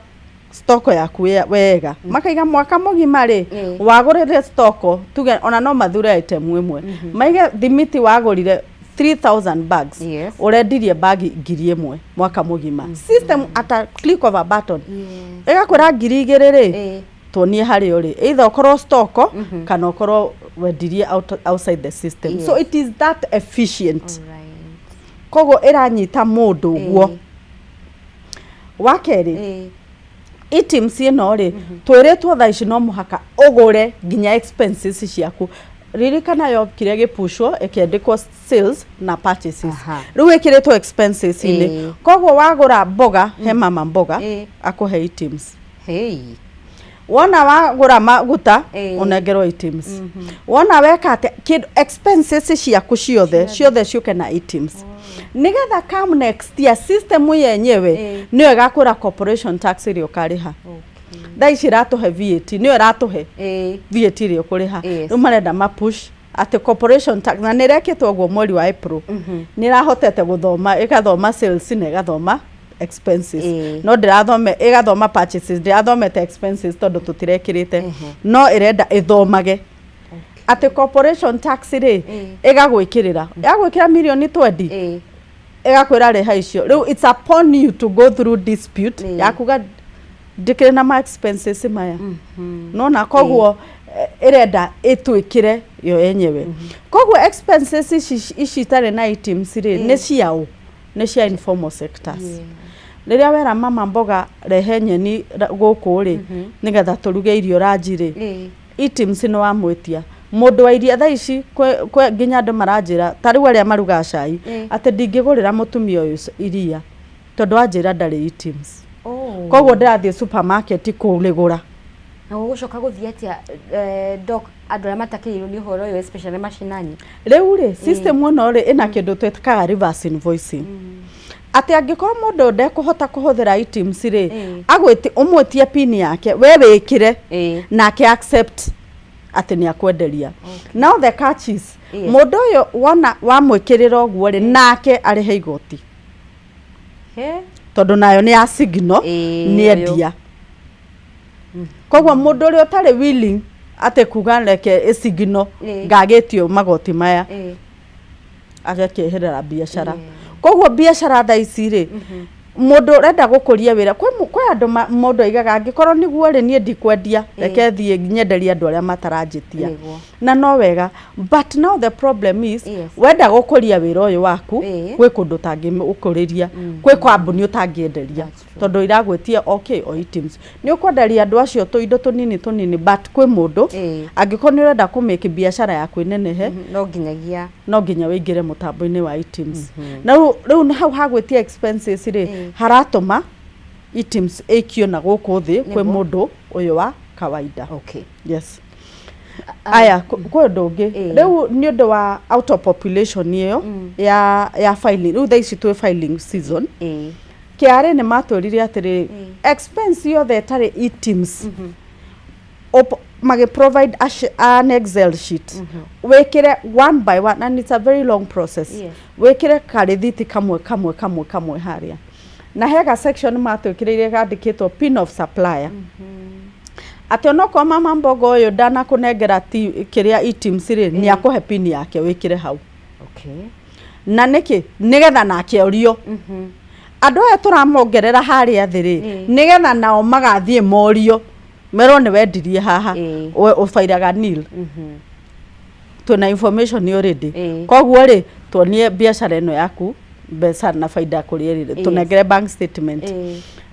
B: stock yaku wega, makaiga mwaka mũgima rĩ, wagũrĩre stock, tuge ona no mathure item ĩmwe, maige thimiti wagũrire 3000 bags, ũrendirie bagi 1000 mwaka mũgima. System at a click of a button ĩgakwĩra 2000 rĩ, tuonie harĩa ũrĩ, either ũkorwo stock kana ũkorwo wendirie outside the system. So it is that efficient. Koguo ĩranyita mũndũ ũguo. Wa kerĩ, iTIMS ĩno rĩ, twĩrĩtwo thaa ici no mũhaka ũgũre nginya expenses ciaku. Ririkana yokire gĩpucwo ĩkĩandĩkwo sales na purchases. Rĩu ĩkĩrĩtwo expenses-inĩ. Koguo wagũra mboga he mama mboga, akũhe iTIMS. Wona wagũra maguta, ũnengerwo iTIMS. Wona weka atĩa, kĩndũ, expenses ciaku ciothe ciothe ciũke na iTIMS, nĩgetha come next year system yenyewe nĩyo ĩgakũra corporation tax ĩrĩa ũkarĩha. Thaa ici ĩratũhe VAT, nĩyo ĩratũhe VAT ĩrĩa ũkũrĩha. Rĩu marenda mapush atĩ corporation tax, na nĩ ĩrekĩtwo ũguo mweri wa April, nĩ ĩrahotete gũthoma, ĩgathoma sales na ĩgathoma expenses, no ndĩrathome, ĩgathoma purchases, ndĩrathomete expenses tondũ tũtirekĩrĩte, no ĩrenda ĩthomage atĩ corporation tax rĩ, ĩgagwĩkĩrĩra, yagwĩkĩra mirioni 20, ĩgakwĩra rĩha icio. Rĩu it's upon you to go through dispute ya kuga ndĩkĩrĩ na ma expenses maya nona. Koguo ĩrenda ĩtwĩkĩre yo yenyewe. Koguo expenses ici itarĩ na iTIMS rĩ, nĩ ciaũ? Nĩ cia informal sectors. Rĩrĩa wera mama mboga rehe nyeni gũkũ rĩ, nĩgetha tũruge irio ranji rĩ, iTIMS nĩ wamwĩtia. Mũndũ wa iria thaa ici nginya andũ maranjĩra, ta rĩu arĩa marugaga cai, atĩ ndingĩgũrĩra mũtumia ũyũ iria tondũ anjĩra ndarĩ iTIMS. Koguo ndĩrathiĩ supermarket kũrĩgũra.
A: Na gũgũcoka gũthiĩ atĩa, doc, andũ arĩa matakĩrĩirwo nĩ ũhoro ũyũ, especially macinani?
B: Rĩu rĩ, system ĩno rĩ, ĩna kĩndũ twĩkaga reverse invoicing, atĩ angĩkorwo mũndũ ndekũhota kũhũthĩra iTIMS rĩ, agwĩti ũmwĩtie pin yake, we wĩkĩre nake accept atĩ nĩ akwenderia. Now the catch is, mũndũ ũyũ wona wamwĩkĩrĩra ũguo rĩ, nake arĩhe igoti, tondũ nayo nĩ ya signal nĩ endia. Koguo mũndũ ũrĩa ũtarĩ willing atĩ kuga reke ĩsignal ngagĩtio magoti maya, agakĩeherera biacara. Koguo biacara thaa ici rĩ, mũndũ ũrenda gũkũria wĩra, kwĩ andũ mũndũ aigaga angĩkorwo nĩguo rĩ, niĩ ndikwendia, reke thiĩ nyenderie andũ arĩa mataranjĩtia. Na no wega, but now the problem is, wenda gũkũria wĩra ũyũ waku, gwĩ kũndũ ũtangĩũkũrĩria, kwĩ kambuni ũtangĩenderia, tondũ iragwĩtia okay o iTIMS. Nĩ ũkwenderia andũ acio tũindo tũnini tũnini, but kwĩ mũndũ, angĩkorwo nĩ ũrenda kũmake biacara yaku ĩnenehe,
A: no nginyagia
B: no nginya wĩingĩre mũtambo-inĩ wa iTIMS. Na rĩu nĩ hau hagwĩtia expenses rĩ, haratũma iTIMS ĩikio na gũkũ thĩ kwĩ mũndũ ũyũ wa kawaida. Yes. Aya, kwĩ ũndũ ũngĩ rĩu nĩ ũndũ wa out of population ĩyo ya filing. Rĩu thaa ici twĩ filing season. KRA nĩ matwĩrire atĩrĩ, expense yothe ĩtarĩ iTIMS, magĩ provide an Excel sheet wĩkĩre one by one, and it's a very long process. Wĩkĩre karĩthiti kamwe kamwe kamwe kamwe harĩa, na hega section matwĩkĩrĩire gandĩkĩtwo pin of supplier. Atĩ onokorwo mama mbogo ũyũ ndanakũnengera kĩrĩa eTIMS rĩ, nĩ akũhe pin yake wĩkĩre hau. Na nĩkĩ? Nĩgetha nake orio. Andũ aya tũramongerera harĩa thĩ rĩ, nĩgetha nao magathiĩ morio merwo nĩ wendirie haha, ũbairaga nil. Twĩna information already. Koguo rĩ, tuonie biacara ĩno yaku mbeca na baida kũrĩa ĩrĩ, tũnengere bank statement.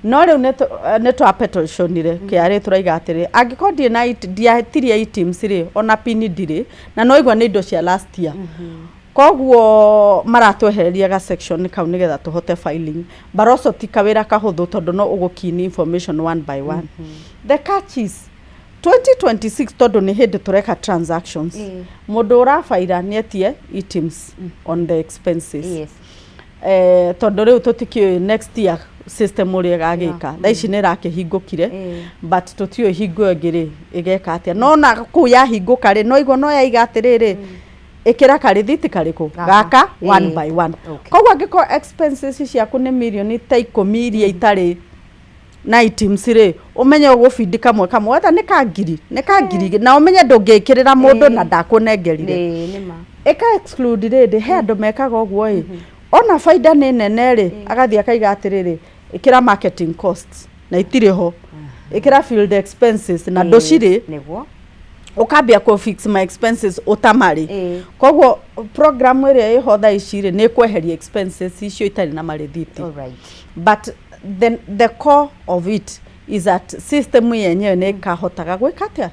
B: No rĩu nĩ twa petitionire KRA, tũraiga atĩrĩ, angĩkorwo ndirĩ na ndiatirie eTIMS rĩ, ona pin ndirĩ, na no igua nĩ indo cia last year, koguo maratwehereria ga section kau nĩgetha tũhote filing. But also ti kawĩra kahũthũ, tondũ no ũgũkini information one by one. The catch is 2026, tondũ nĩ hĩndĩ tũreka transactions, mũndũ ũrabaira nĩ etie eTIMS on the expenses. Tondũ rĩu tũtikĩũĩ next year system ũrĩa ĩgagĩka. Thaa ici nĩ ĩrakĩhingũkire, but tũtiũĩ hingo ĩngĩ rĩ ĩgeka atĩa. No na kũu yahingũka rĩ, no igua no yaiga atĩrĩrĩ, ĩkĩra karĩthiti karĩkũ?
A: Gaka.
B: Gaka, one by one. Koguo angĩkorwo expenses ciaku nĩ mirioni ta 10 iria itarĩ na eTIMS rĩ, ũmenye ũgũbindi kamwe kamwe, wetha nĩ ka ngiri, nĩ ka ngiri 2, na ũmenye ndũngĩkĩrĩra mũndũ na ndakũnengerire.
A: Ĩĩ, nĩ ma.
B: Ĩka exclude rĩndĩ. He andũ mekaga ũguo ĩ, ona baida nĩ nene rĩ, agathiĩ akaiga atĩrĩrĩ, ĩkĩra marketing costs na itirĩ ho, ĩkĩra field expenses na ndũcirĩ. Ũkambia kũ fix my expenses ũtamarĩ. Koguo program ĩrĩa ĩho thaa ici rĩ, nĩ ĩkweheria expenses icio itarĩ na marĩthiti. But the core of it is that system yenyewe nĩ ĩkahotaga gwĩka atĩa?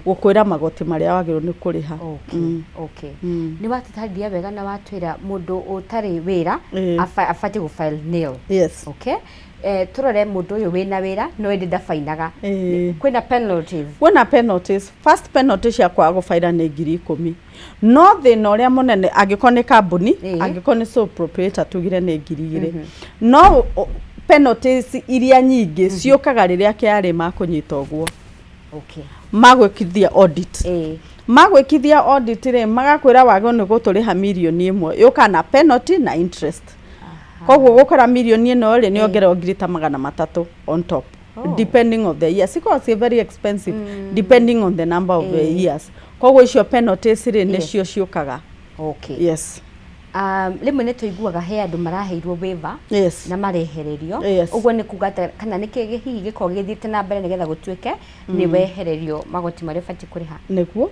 B: Gũkwĩra magoti marĩa wagĩrĩirwo nĩ kũrĩha.
A: Okay. Nĩ watũtarĩria wega na watwĩra mũndũ ũtarĩ wĩra abatiĩ gũ file nil. Okay. Tũrore mũndũ ũyũ wĩna wĩra no ĩndĩ ndabainaga. Kwĩna penalties?
B: Kwĩna penalties. First penalty cia kwaga gũbaira nĩ 10,000. No thĩna ũrĩa mũnene, angĩkorwo nĩ kambuni, angĩkorwo nĩ sole proprietor, tugire nĩ 2,000. No penalties iria nyingĩ ciũkaga rĩrĩa KRA makũnyita ũguo, magwĩkithia audit. Magwĩkithia audit rĩ, magakwĩra wagĩrĩirwo nĩ gũtũrĩha mirioni 1, yũkaga na penalty na interest. Koguo gũkora mirioni ĩno rĩ, nĩ ongererwo ngiri ta 300 on top. Depending on the year, cikoragwo ciĩ very expensive depending on the number of the years. Koguo icio penalties rĩ, nĩcio ciũkaga. Yes.
A: Rĩmwe nĩ tũiguaga he andũ maraheirwo waiver na marehererio. Ũguo nĩ kuga atĩ kana nĩ kĩ hihi gĩkoragwo gĩthiĩte na mbere nĩgetha gũtuĩke nĩ wehererio magoti marĩa ũbatiĩ kũrĩha?
B: Nĩguo.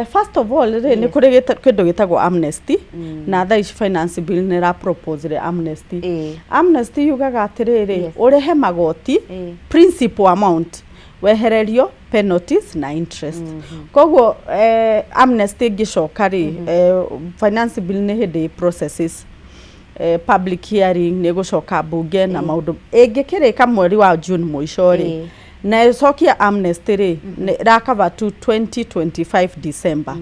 B: First of all rĩ, nĩ kũrĩ kĩndũ gĩtagwo amnesty, na thaa ici finance bill nĩ ĩra propose amnesty. Amnesty yugaga atĩrĩrĩ, ũrĩhe magoti principal amount, wehererio penalties na interest. Koguo amnesty ĩngĩcoka rĩ, finance bill nĩ hĩndĩ processes, public hearing, nĩ ĩgũcoka mbunge na maũndũ. Ĩngĩkĩrĩka mweri wa June mũico rĩ, na ĩcokie amnesty rĩ, nĩ ĩra to 2025 December.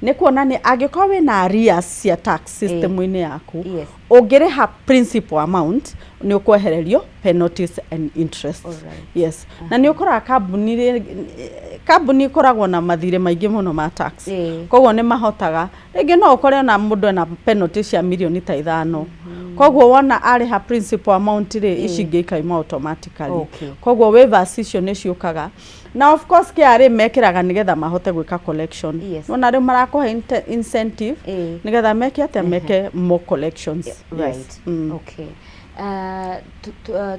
B: Nĩ kuonania angĩkorwo wĩna arrears cia tax system-inĩ yaku, ũngĩrĩha principal amount, nĩ ũkwehererio penalties and interest. Yes, na nĩ ũkoraga kambuni rĩ, kambuni ikoragwo na mathirĩ maingĩ mũno ma tax. Koguo nĩ mahotaga, rĩngĩ no ũkore ona mũndũ ena penalty cia mirioni ta 5. Koguo wona arĩha principal amount rĩ, ici ingĩ ikauma automatically. Koguo waivers icio nĩ ciũkaga, na of course KRA mekĩraga nĩgetha mahote gwĩka collection. Wona rĩu marakũhe incentive nĩgetha meke atĩa? Meke more collections.
A: Right. Okay.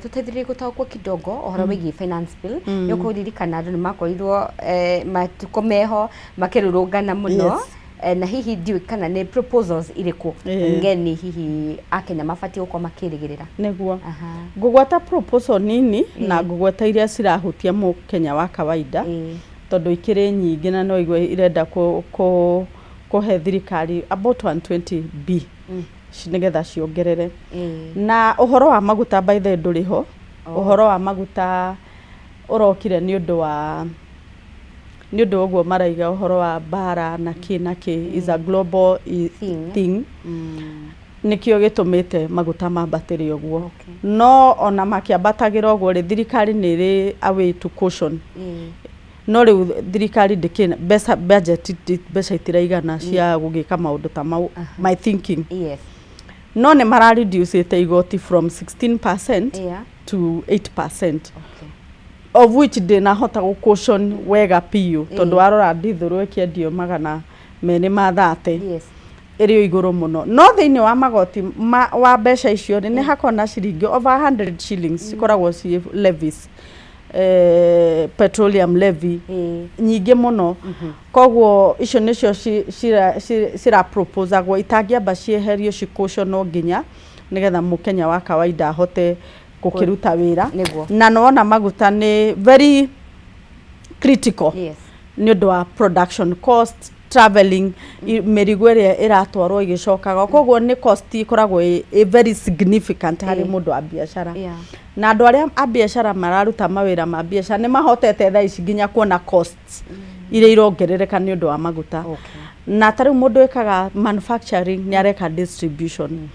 A: Tũteithĩrĩrie gũtaũkwo kidogo ũhoro wĩgiĩ finance bill. Nĩ ũkũririkana andũ nĩ makorirwo matukũ meho makĩrũrũngana mũno. Na hihi ndiũĩ kana nĩ proposals irĩkũ ngeni hihi akenya mabatiĩ gũkorwo makĩrĩgĩrĩra?
B: Nĩguo ngũgweta proposal nini na ngũgweta iria cirahutia mũkenya wa kawaida, tondũ ikĩrĩ nyingĩ na no igue irenda kũhe thirikari about 120 b nĩgetha ciongerere. Na ũhoro wa maguta, by the way, ndũrĩ ho. Ũhoro wa maguta ũrokire nĩ ũndũ wa ũguo maraiga ũhoro wa mbara na kĩ na kĩ, is a global thing, nĩkĩo gĩtũmĩte maguta mambatĩre ũguo. No ona makĩambatagĩra ũguo rĩ, thirikari nĩ ĩrĩ a way to caution. No rĩu thirikari ndĩkĩ mbeca, budget mbeca itiraigana cia gũgĩka maũndũ ta mau, my thinking. No nĩ mara reducĩte igoti from 16% to 8%. Of which ndĩnahota gũ caution wega biũ, tondũ warora ndithũrũ ĩkĩendio 230, ĩrĩ o igũrũ mũno. No thĩinĩ wa magoti ma, wa mbeca icio rĩ, nĩ hakoragwo na ciringi over 100 shillings cikoragwo ciĩ levies, petroleum levy nyingĩ mũno. Koguo icio nĩcio ciraproposagwo itangĩamba cieherio, cicautionwo nginya nĩgetha mũkenya wa kawaida ahote gũkĩruta wĩra. Na nĩwona maguta nĩ very critical nĩ ũndũ wa production cost, traveling, mĩrigo ĩrĩa ĩratwarwo ĩgĩcokaga. Koguo nĩ cost ĩkoragwo ĩ very significant harĩ mũndũ wa biacara. Na andũ arĩa a biacara mararuta mawĩra ma biacara nĩ mahotete thaa ici nginya kuona costs iria irongerereka nĩ ũndũ wa maguta. Na ta rĩu mũndũ wĩkaga manufacturing nĩ areka distribution,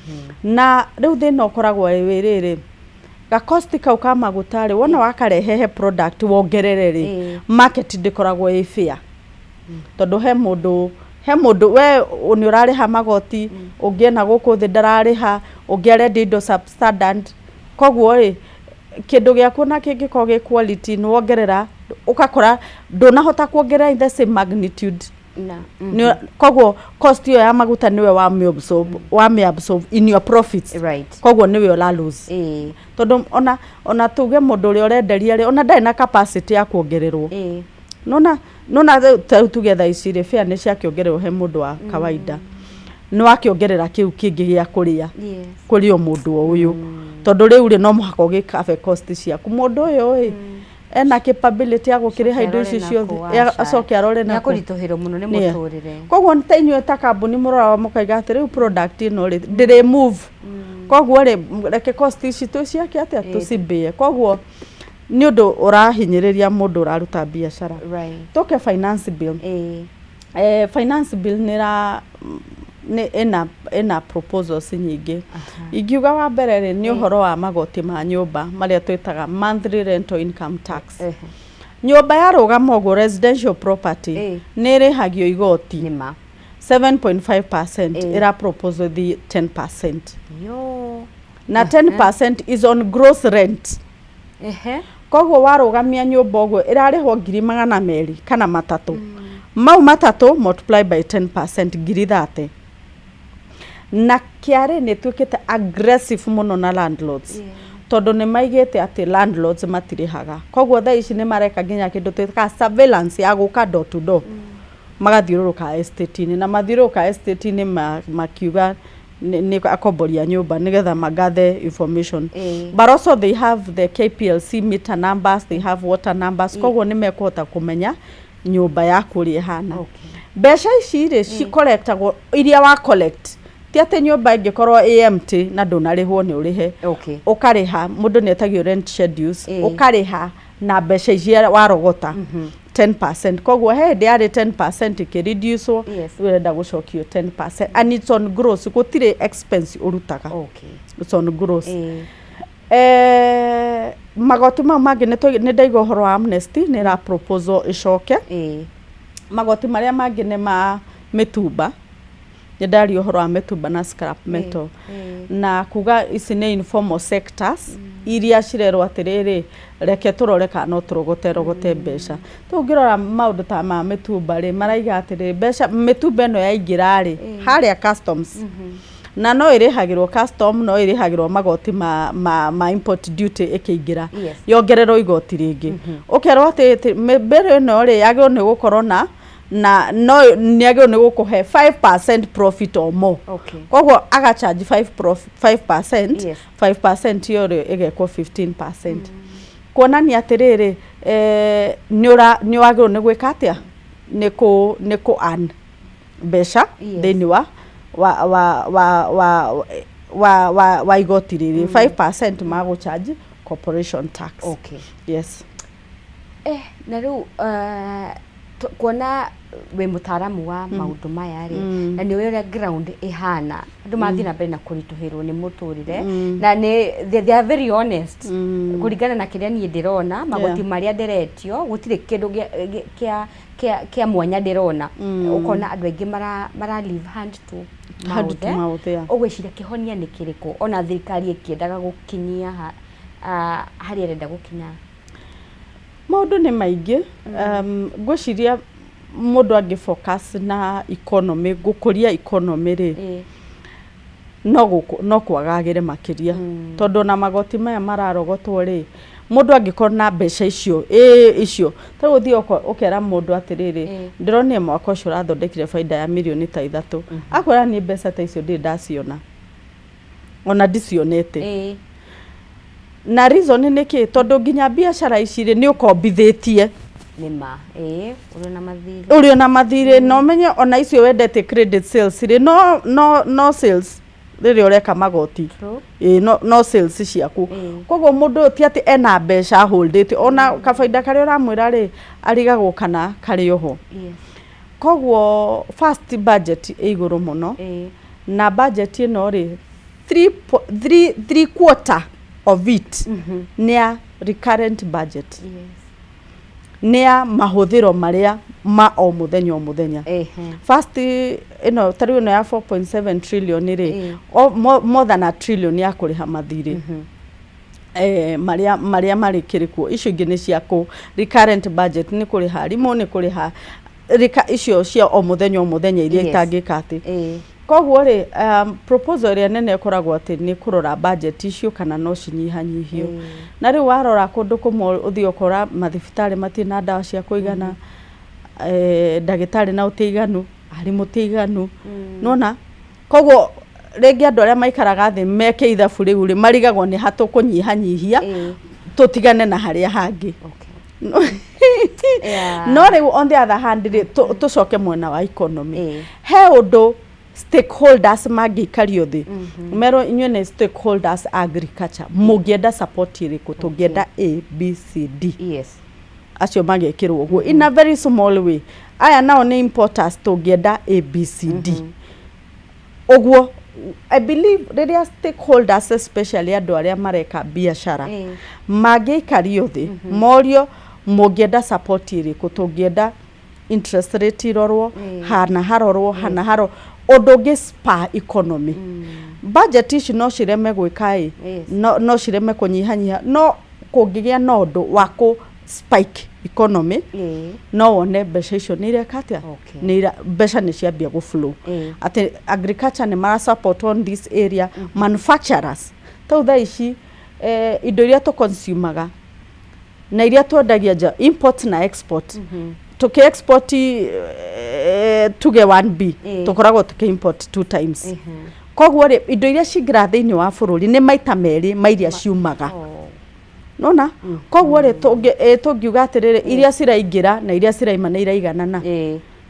B: na rĩu thĩna ũkoragwo wĩ rĩrĩ, ga cost kau ka maguta rĩ, wona wakarehe he product wongerere rĩ, market ndĩkoragwo ĩ fair, tondũ he mũndũ we nĩ ũrarĩha magoti, ũngĩ ena gũkũ thĩ ndararĩha, ũngĩ arendia indo substandard. Koguo rĩ, kĩndũ gĩaku ona kĩngĩkorwo gĩ quality, nĩ wongerera, ũgakora ndũnahota kuongerera in the same magnitude.
A: Na
B: Koguo cost ĩyo ya maguta nĩwe wamĩ absorb in your profits. Koguo nĩwe ũra lose, tondũ ona tuge mũndũ ũrĩa ũrenderia rĩ, ona ndarĩ na capacity ya kuongererwo. Nona rĩu ta rĩu tuge thaa ici rĩ, fare nĩ ciakĩongererwo he mũndũ wa kawaida, nĩ wakĩongerera kĩu kĩngĩ gĩa kũrĩa kũrĩ o mũndũ o ũyũ, tondũ rĩu rĩ, no mũhaka ũgĩkabe cost ciaku. Mũndũ ũyũ ĩ ena capability ya gũkĩrĩha indo ici ciothe? Acoke arore
A: nĩ
B: nakũ.
A: Akũritũhĩrwo mũno nĩ mũtũrĩre.
B: Koguo ta inyuĩ ta kambuni mũroraga mũkaiga atĩ rĩu product ĩno rĩ, ndĩrĩ move, koguo rĩ, reke cost ici twĩciake atĩa, tũcibĩe. Koguo nĩ ũndũ ũrahinyĩrĩria mũndũ ũraruta biacara. Tũke finance bill. Finance bill nĩ ra nĩ ĩna proposals nyingĩ. Ingiuga wa mbere rĩ, nĩ ũhoro wa magoti ma nyũmba marĩa twĩtaga monthly rental income tax. Nyũmba yarũgama ũguo, residential property, nĩ ĩrĩhagio igoti
A: Nĩma.
B: 7.5%. Ĩra propose thi 10%.
A: Yo.
B: Na 10% is on gross rent. Koguo warũgamia nyũmba ũguo ĩrarĩhwo 200,000 kana 3, mau 3 multiply by 10%, 30,000. Na KRA nĩ ĩtuĩkĩte aggressive mũno na landlords, tondũ nĩ maigĩte atĩ landlords matirĩhaga. Koguo thaa ici nĩ mareka nginya kĩndũ twĩtaga surveillance ya gũka door to door, magathiũrũrũka estate-inĩ, na mathiũrũrũka estate-inĩ makiuga nĩ akombori a nyũmba nĩgetha magathe information. But also they have the KPLC meter numbers, they have water numbers, koguo nĩ mekũhota kũmenya nyũmba yaku ũrĩa ĩhana. Mbeca ici rĩ, cicollectagwo iria wa collect, ti atĩ nyũmba ĩngĩkorwo ĩ empty na ndũnarĩhwo nĩ ũrĩhe. Ũkarĩha, mũndũ nĩ etagio rent schedules, ũkarĩha na mbeca icia warogota 10%. Koguo he hĩndĩ yarĩ 10%, ĩkĩreducwo. Rĩu ĩrenda gũcokio 10%, and it's on gross, gũtirĩ expense ũrutaga. It's on gross. Magoti mau mangĩ nĩ ndaiga ũhoro wa amnesty, nĩ ĩra proposal ĩcoke. Magoti marĩa mangĩ nĩ ma mĩtumba. Nĩ ndaria ũhoro wa mĩtumba na scrap metal, na kuga ici nĩ informal sectors iria cirerwo atĩrĩrĩ, reke tũrore kana no tũrogote rogote mbeca. Tũngĩrora maũndũ ta ma mĩtumba rĩ, maraiga atĩrĩrĩ, mbeca mĩtumba ĩno yaingĩra rĩ, harĩa customs, na no ĩrĩhagĩrwo custom, no ĩrĩhagĩrwo magoti ma import duty ĩkĩingĩra, yongererwo igoti rĩngĩ. Ũkerwo atĩ mĩmbĩrĩ ĩno rĩ, yagĩrĩirwo nĩ gũkorwo na no nĩ agĩrĩirwo nĩ gũkũhe 5% profit or more. Koguo agacharge 5 5%. 5% ĩyo rĩ, ĩgekwo 15%, kuonania atĩrĩrĩ, nĩ wagĩrĩirwo nĩ gwĩka atĩa, nĩ kũ earn mbeca thĩinĩ wa igoti rĩrĩ 5% magũcharge corporation tax. Yes.
A: Na rĩu kuona wĩ mũtaaramu wa maũndũ maya rĩ, na nĩ ũĩ ũrĩa ground ĩhana, andũ mathiĩ na mbere na kũritũhĩrwo nĩ mũtũrĩre, na nĩ they are very honest. Kũringana na kĩrĩa niĩ ndĩrona, magoti marĩa ndĩretio, gũtirĩ kĩndũ kĩa mwanya ndĩrona. Ũkona andũ aingĩ mara live hand to
B: Hand
A: mouth,
B: to
A: eh?
B: mouth, yeah.
A: Ũgwĩciria kĩhonia nĩ kĩrĩkũ, ona thirikari ĩkĩendaga gũkinyia harĩa ĩrenda gũkinya?
B: Maũndũ nĩ maingĩ. Ngwĩciria mũndũ angĩ focus na economy, gũkũria economy rĩ, no kwagagĩre makĩria. Tondũ ona magoti maya mararogotwo rĩ, mũndũ angĩkorwo na mbeca icio, ĩĩ icio, ta rĩu ũthiĩ ũkera mũndũ atĩrĩrĩ, ndĩronire mwaka ũcio ũrathondekire baida ya mirioni ta 3. Akwĩra niĩ mbeca ta icio ndirĩ ndaciona. Ona ndicionete. Na reason nĩ kĩ? Tondũ nginya biacara ici rĩ, nĩ ũkombithĩtie.
A: Nĩ ma. Ĩĩ, ũrĩ na mathirĩ.
B: Ũrĩ ona mathirĩ, na ũmenye ona icio wendetie credit sales rĩ, no sales rĩrĩa ũreka magoti. Ĩĩ, no sales ciaku. Koguo mũndũ ũyũ ti atĩ ena mbeca holdĩte, ona kabaida karĩa ũramwĩra rĩ, arigagwo kana karĩ oho. Koguo first budget ĩ igũrũ mũno. Na budget ĩno rĩ, three quarter of it nĩ ya recurrent budget. Nĩ ya mahũthĩro marĩa ma o mũthenya o mũthenya. First ĩno ta rĩu ĩno ya 4.7 trillion rĩ, more than a trillion ya kũrĩha mathirĩ. Marĩa marĩ kĩrĩ kuo, icio ingĩ nĩ cia kũ recurrent budget, nĩ kũrĩha arimũ, nĩ kũrĩha icio cia o mũthenya o mũthenya iria itangĩka atĩ. Koguo rĩ, proposal ĩrĩa nene ĩkoragwo atĩ nĩ kũrora budget icio kana no cinyihanyihio. Na rĩu warora kũndũ kũmwe ũthiĩ ũkora mathibitarĩ matirĩ na ndawa cia kũigana, ndagĩtarĩ nao ti aiganu, arimũ ti aiganu. Nĩwona? Koguo rĩngĩ andũ arĩa maikaraga thĩ meke ithabu rĩu rĩ, marigagwo nĩ ha tũkũnyihanyihia, tũtigane na harĩa hangĩ. No rĩu on the other hand rĩ, tũcoke mwena wa economy. He ũndũ stakeholders mangĩikario thĩ, merwo inyuĩ nĩ stakeholders agriculture, mũngĩenda support ĩrĩkũ? Tũngĩenda A, B, C, D. Acio magekĩrwo ũguo in a very small way. Aya nao nĩ importers, tũngĩenda A, B, C, D. Ũguo I believe rĩrĩa stakeholders, especially andũ arĩa mareka biacara, mangĩikario thĩ morio mũngĩenda support ĩrĩkũ, tũngĩenda interest rate irorwo, hana harorwo, hana harorwo, ũndũ ũngĩ spur economy. Budget ici no cireme gwĩka ĩ, no cireme kũnyihanyiha, no kũngĩgĩa na ũndũ wa kũ spike economy, no wone mbeca icio nĩ ireka atĩa, nĩ mbeca nĩ ciambia gũ flow, atĩ agriculture nĩ mara support on this area, manufacturers tau thaa ici, indo iria tũ consumaga na iria twendagia nja, import na export, tuki export, tuge 1B, tukoragwo tuki import two times. Koguo rĩ, indo iria cingĩra thĩinĩ wa bũrũri nĩ maita merĩ ma iria ciumaga. Nona koguo rĩ, tũngiuga atĩrĩrĩ, iria ciraingĩra na iria ciraima nĩ iraiganana.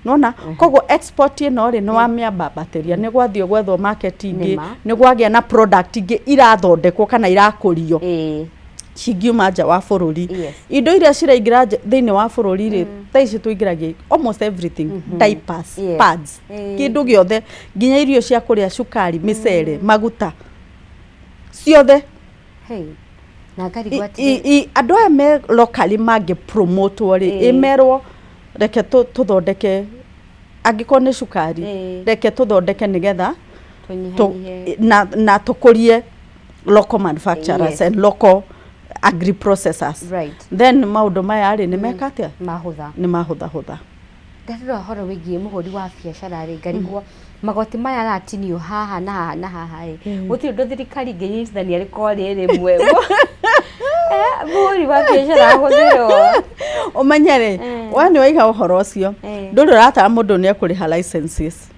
B: Nona koguo export ĩno rĩ, nĩ wamĩambambatĩria, nĩ gwathiĩ gwethwo market ingĩ, nĩ gwagĩa na product ingĩ irathondekwo kana irakũrio cingiuma nja wa bũrũri. Indo iria ciraingĩra thĩinĩ wa bũrũri rĩ, thaa ici tũingĩragia almost everything, diapers, pads, kĩndũ gĩothe, nginya irio cia kũrĩa, cukari, mĩcere, maguta, ciothe. Andũ aya me locally mangĩ promotwo rĩ, ĩmerwo reke tũthondeke, angĩkorwo nĩ cukari, reke tũthondeke nĩgetha na tũkũrie local manufacturers and local agri processors. Then maũndũ maya rĩ, nĩ meka atĩa?
A: Mahũtha.
B: Nĩ mahũthahũtha.
A: Ndarora ũhoro wĩgiĩ mũhũri wa biacara rĩ, ngarigwo magoti maya aratinio haha na haha na haha ĩ, gũtirĩ ũndũ thirikari ĩngĩnyitithania rĩkorwo rĩ rĩmwe, mũhũri wa biacara ahũthĩrwo.
B: Ũmenye rĩ, we nĩ waiga ũhoro ũcio, ndũrĩ ũratara mũndũ nĩ ekũrĩha licenses,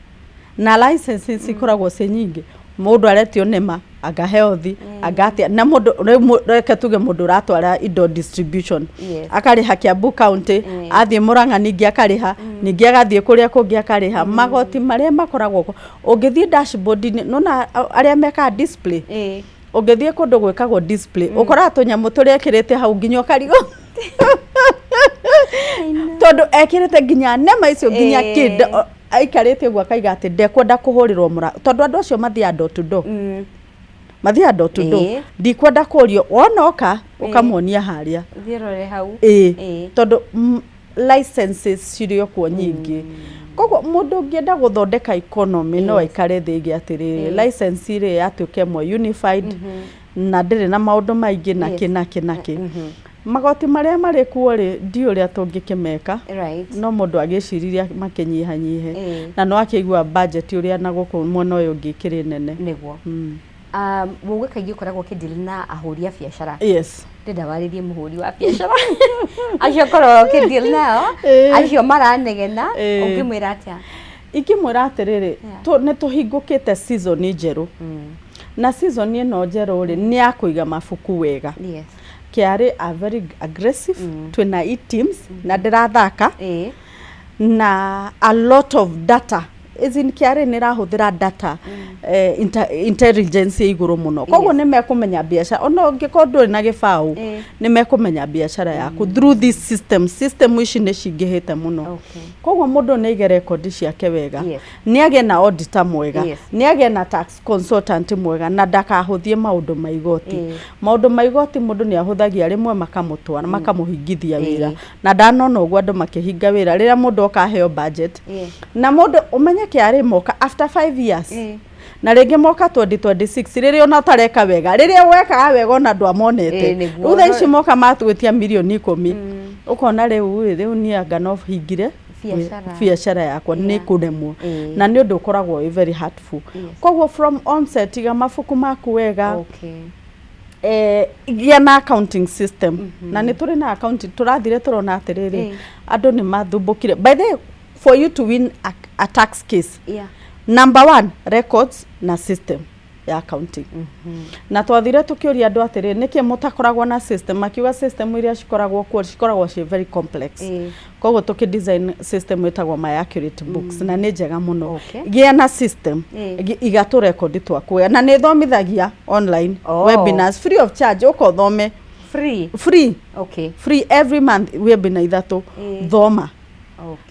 B: na licenses ikoragwo ciĩ nyingĩ. Mũndũ aretio nĩma, anga health, anga atĩa, na mũndũ rĩu, reke tuge mũndũ ũratwara indo distribution, akarĩha Kiambu County, athiĩ Murang'a ningĩ akarĩha, ningĩ agathiĩ kũrĩa kũngĩ akarĩha magoti marĩa makoragwo. Ũngĩthiĩ dashboard-inĩ, nona arĩa mekaga display, ũngĩthiĩ kũndũ gwĩkagwo display, ũkoraga tũnyamũ tũrĩa ekĩrĩte hau nginya ũkarigwo, tondũ ekĩrĩte nginya nema icio, nginya kĩ aikarĩte ũguo akaiga atĩ ndekwenda kũhũrĩrwo mũra, tondũ andũ acio mathiaga door to door, mathiaga door to door. Ndikwenda kũrio wona oka ũkamuonia harĩa.
A: Thiĩ rore hau.
B: Ĩĩ, tondũ licenses cirĩ o kuo nyingĩ. Koguo mũndũ ũngĩenda gũthondeka economy no aikare thĩ ige atĩrĩrĩ, license rĩ, yatuĩka ĩmwe unified na ndĩrĩ na maũndũ maingĩ na kĩ na kĩ na kĩ. Magoti marĩa marĩ kuo rĩ, ndiũĩ ũrĩa tũngĩkĩmeka,
A: Right.
B: no mũndũ agĩciririe makĩnyihanyihe. Na nĩ wakĩigua budget ũrĩa na gũkũ mwena ũyũ ũngĩ ĩkĩrĩ nene.
A: Nĩguo. Mũgĩ kaingĩ ũkoragwo ũkĩdeal na ahũri a biacara.
B: Yes.
A: Ndĩrenda warĩrie mũhũri wa biacara. Acio ũkoragwo ũkĩdeal nao, acio maranegena, ũngĩmwĩra atĩa?
B: Ingĩmwĩra atĩrĩrĩ, nĩ tũhingũkĩte season njerũ. Na season ĩno njerũ rĩ, nĩ ya kũiga mabuku wega.
A: Yes.
B: KRA are very aggressive, twĩna e-teams na ndĩrathaka na a lot of data. As in KRA nĩ ĩrahũthĩra data intelligence ĩ igũrũ mũno. Koguo nĩ mekũmenya biacara, ona ũngĩkorwo ndũrĩ na gĩbaũ, nĩ mekũmenya biacara yaku through this system. System ici nĩ cingĩhĩte mũno. Koguo mũndũ nĩ aige rekondi ciake wega, nĩ agĩe na auditor mwega, nĩ agĩe na tax consultant mwega na ndakahũthie maũndũ ma igoti. Maũndũ ma igoti mũndũ nĩ ahũthagia rĩmwe makamũtwara, makamũhingithia wĩra. Na ndanona ũguo andũ makĩhinga wĩra rĩrĩa mũndũ oka aheo budget. Na mũndũ ũmenye KRA moka after 5 years. Na rĩngĩ moka 2026 rĩrĩa ona ũtareka wega, rĩrĩa wekaga wega ona ndwamonete. Rĩu thaa ici moka matwĩtia mirioni 10. Ũkona rĩu ĩ, rĩu niĩ anga no hingire biacara yakwa nĩ kũremwo. Na nĩ ũndũ ũkoragwo wĩ very hurtful. Koguo from onset iga mabuku maku wega. Gĩa na accounting system. Na nĩ tũrĩ na accounting, tũrathire tũrona atĩrĩrĩ, andũ nĩ mathumbũkire. By the way, for you to win a tax case, number one, records na system ya accounting. Na twathire tũkĩũria andũ atĩrĩrĩ, nĩkĩ mũtakoragwo na system? Makiuga system iria cikoragwo kuo cikoragwo ciĩ very complex. Koguo tũkĩ design system ĩtagwo My Accurate Books, na nĩ njega mũno. Gĩa na system, iga tũrekondi twaku wega. Na nĩ ĩthomithagia online webinars free of charge, ũka ũthome.
A: Free?
B: Free. Free every month webinar 3. Thoma.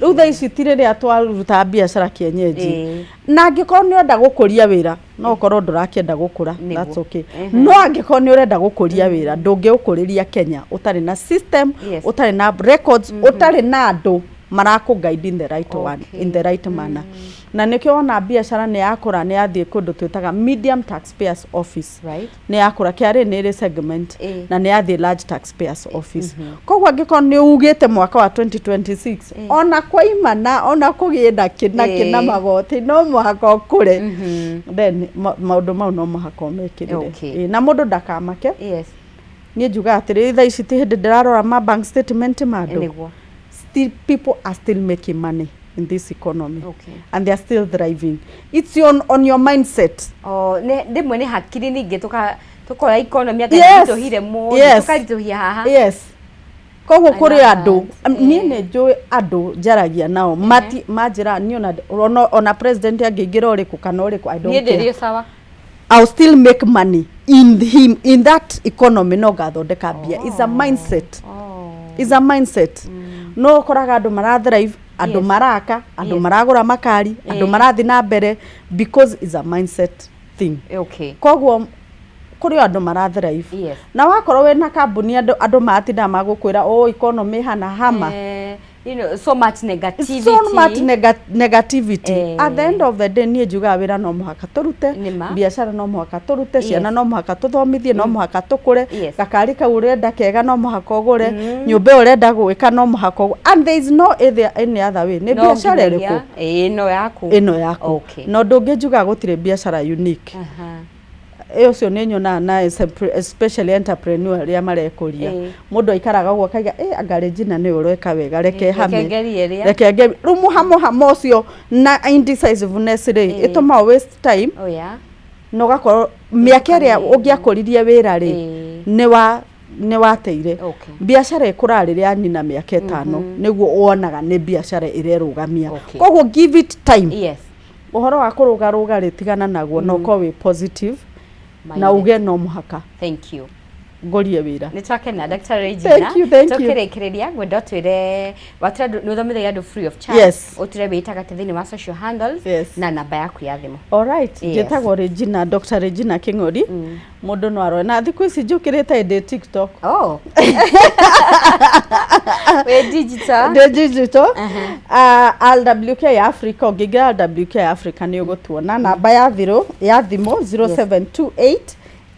B: Rĩu thaa ici ti rĩrĩa twarutaga biacara kienyeji. Na angĩkorwo nĩ ũrenda gũkũria wĩra, no ũkorwo ndũrakĩenda gũkũra, that's okay. No angĩkorwo nĩ ũrenda gũkũria wĩra, ndũngĩũkũrĩria Kenya ũtarĩ na system, ũtarĩ na records, ũtarĩ na andũ marakũ guide in the right one, in the right manner. Na nĩkĩo wona biacara nĩ yakũra, nĩ yathiĩ kũndũ twĩtaga medium taxpayers office. Nĩ yakũra, KRA nĩ ĩrĩ segment, na nĩ yathiĩ large taxpayers office. Koguo angĩkorwo nĩ ugĩte mwaka wa 2026, ona kwaimana, ona kũgĩe na kĩ na kĩ na magoti, no mũhaka ũkũre. Then maũndũ mau no mũhaka ũmekĩrĩre. Na mũndũ ndakamake. Niĩ njugaga atĩrĩrĩ, thaa ici ti hĩndĩ ndĩrarora ma bank statement ma andũ. Still, people are still making money in this economy. And they are still thriving. It's on your mindset.
A: Oh, rĩmwe nĩ hakiri ningĩ tũkora economy anga ĩritũhire mũno, tũkaritũhia haha.
B: Yes. Koguo kũrĩ andũ, niĩ nĩ njũĩ andũ njaragia nao, mati manjĩra niĩ ona president angĩingĩra ũrĩkũ kana ũrĩkũ, I don't
A: Niĩ
B: care.
A: ndĩrĩ sawa.
B: I'll still make money in him, in that economy, no ngathondeka mbia. It's a mindset. It's a mindset. No ũkoraga andũ marathrive, andũ maraka, andũ maragũra makari, andũ marathiĩ na mbere because it's a mindset thing. Koguo kũrĩ andũ marathrive. Na wakorwo wĩna kambuni andũ maratinda magũkwĩra, oh, economy hana hama.
A: You know, so much negativity.
B: So much negativity. At the end of the day, niĩ njugaga wĩra no mũhaka tũrute, biacara no mũhaka tũrute, ciana no mũhaka tũthomithie, no mũhaka tũkũre, gakari kau ũrenda kega no mũhaka ũgũre, nyũmba ĩyo ũrenda gwĩka no mũhaka ũgũre. And there is no any other way. Nĩ biacara ĩrĩkũ?
A: Ĩno yaku.
B: Ĩno yaku. Na ũndũ ũngĩ njugaga gũtirĩ biacara unique. Ũcio nĩ nyonaga na especially entrepreneur arĩa marekũria. Mũndũ aikaraga ũguo akaiga, anga Regina nĩwe ũreka wega, reke hame.
A: Reke
B: ngerie. Rĩu mũhamũhamo ũcio na indecisiveness rĩ, ĩtũmaga waste time. Na ũgakorwo mĩaka ĩrĩa ũngĩakũririe wĩra rĩ, nĩ wateire. Biacara ĩkũraga rĩrĩa yanina mĩaka 5, nĩguo wonaga nĩ biacara ĩrerũgamia. Koguo give it time. Ũhoro wa kũrũgarũga rĩ, tigana naguo, na ũkorwo wĩ positive na uge no mũhaka.
A: Thank you.
B: Ngũrie wĩra.
A: Nĩ twakena Dr. Regina.
B: Thank you, thank you.
A: Tũkĩrĩkĩrĩria ngwenda ũtwĩre watwĩra nĩ ũthomithagia andũ free of charge.
B: Yes.
A: Ũtwĩre wĩtaga atĩa thĩinĩ wa social handles na namba yaku ya thimũ.
B: All right. Njĩtagwo Regina, Dr. Regina King'ori. Mũndũ no arore. Na thikũ ici njũkĩrĩte ndĩ TikTok.
A: Oh. Wĩ digital.
B: Ndĩ digital. RWK Africa, ũngĩingĩra RWK Africa nĩ ũgũtuona. Namba ya thimũ 0728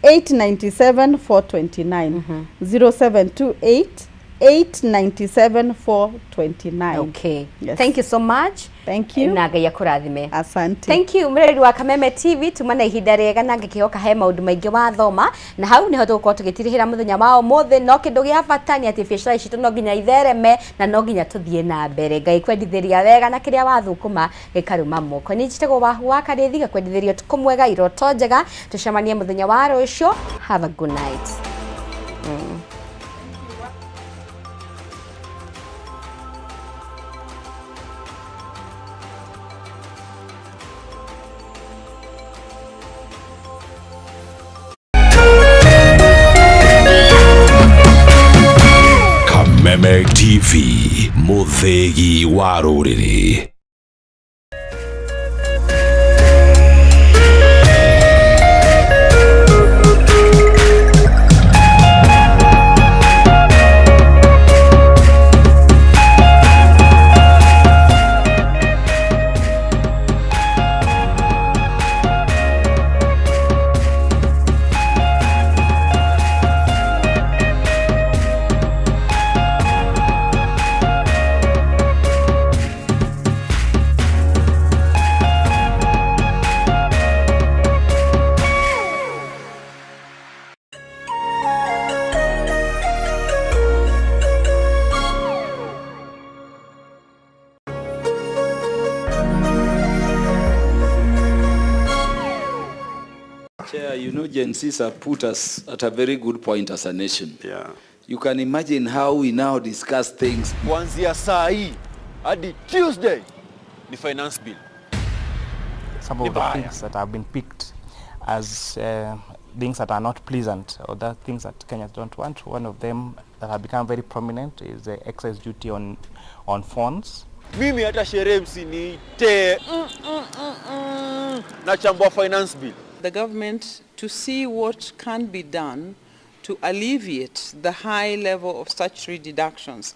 B: 897 429, 0728 897 429.
A: Okay.
B: Yes.
A: Thank you so much.
B: Thank you.
A: Na Ngai akũrathime.
B: Asante.
A: Thank you mũreri wa Kameme TV, tuma na ihinda rĩega na ngĩkĩhoka he maũndũ maingĩ wathoma, na hau nĩho tũgũkorwo tũgĩtirihĩra mũthenya wa ũmũthĩ. No kĩndũ gĩa bata nĩ atĩ biacara citũ no nginya ithereme na no nginya tũthiĩ na mbere. Ngai kwendithĩria wega na kĩrĩa wathũkũma gĩkarũma moko. Niĩ njĩtagwo Wahu wa Karĩthi, gakwendithĩria ũtukũ mwega, iroto njega, tũcemanie mũthenya wa rũciũ. Have a good night.
C: Kameme TV, mũthĩgi wa rũrĩrĩ.
G: Chair, you know, Gen Zs have put us at a very good point as a nation.
L: Yeah.
G: You can imagine how we now discuss things.
L: Kuanzia saa hii hadi Tuesday ni finance bill.
E: Some of the things that have been picked as things that are not pleasant or that things that Kenyans don't want. One of them that have become very prominent is the excise duty on phones.
L: Mimi hata sherehe msiniite. Nachambua finance bill.
M: The government to see what can be done to alleviate the high level of statutory deductions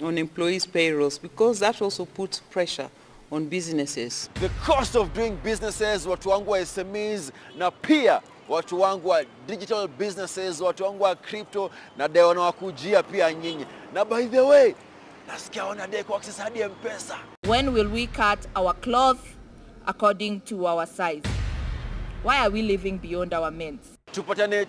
M: on employees' payrolls, because that also puts pressure on businesses.
L: The cost of doing businesses, watu wangu wa SMEs na pia watu wangu wa digital businesses, watu wangu wa crypto na dai wanawakujia pia nyinyi. Na by the way, nasikia wanadai ku access hadi M-Pesa.
N: When will we cut our cloth according to our size? Why are we living beyond our means?
L: Tupatane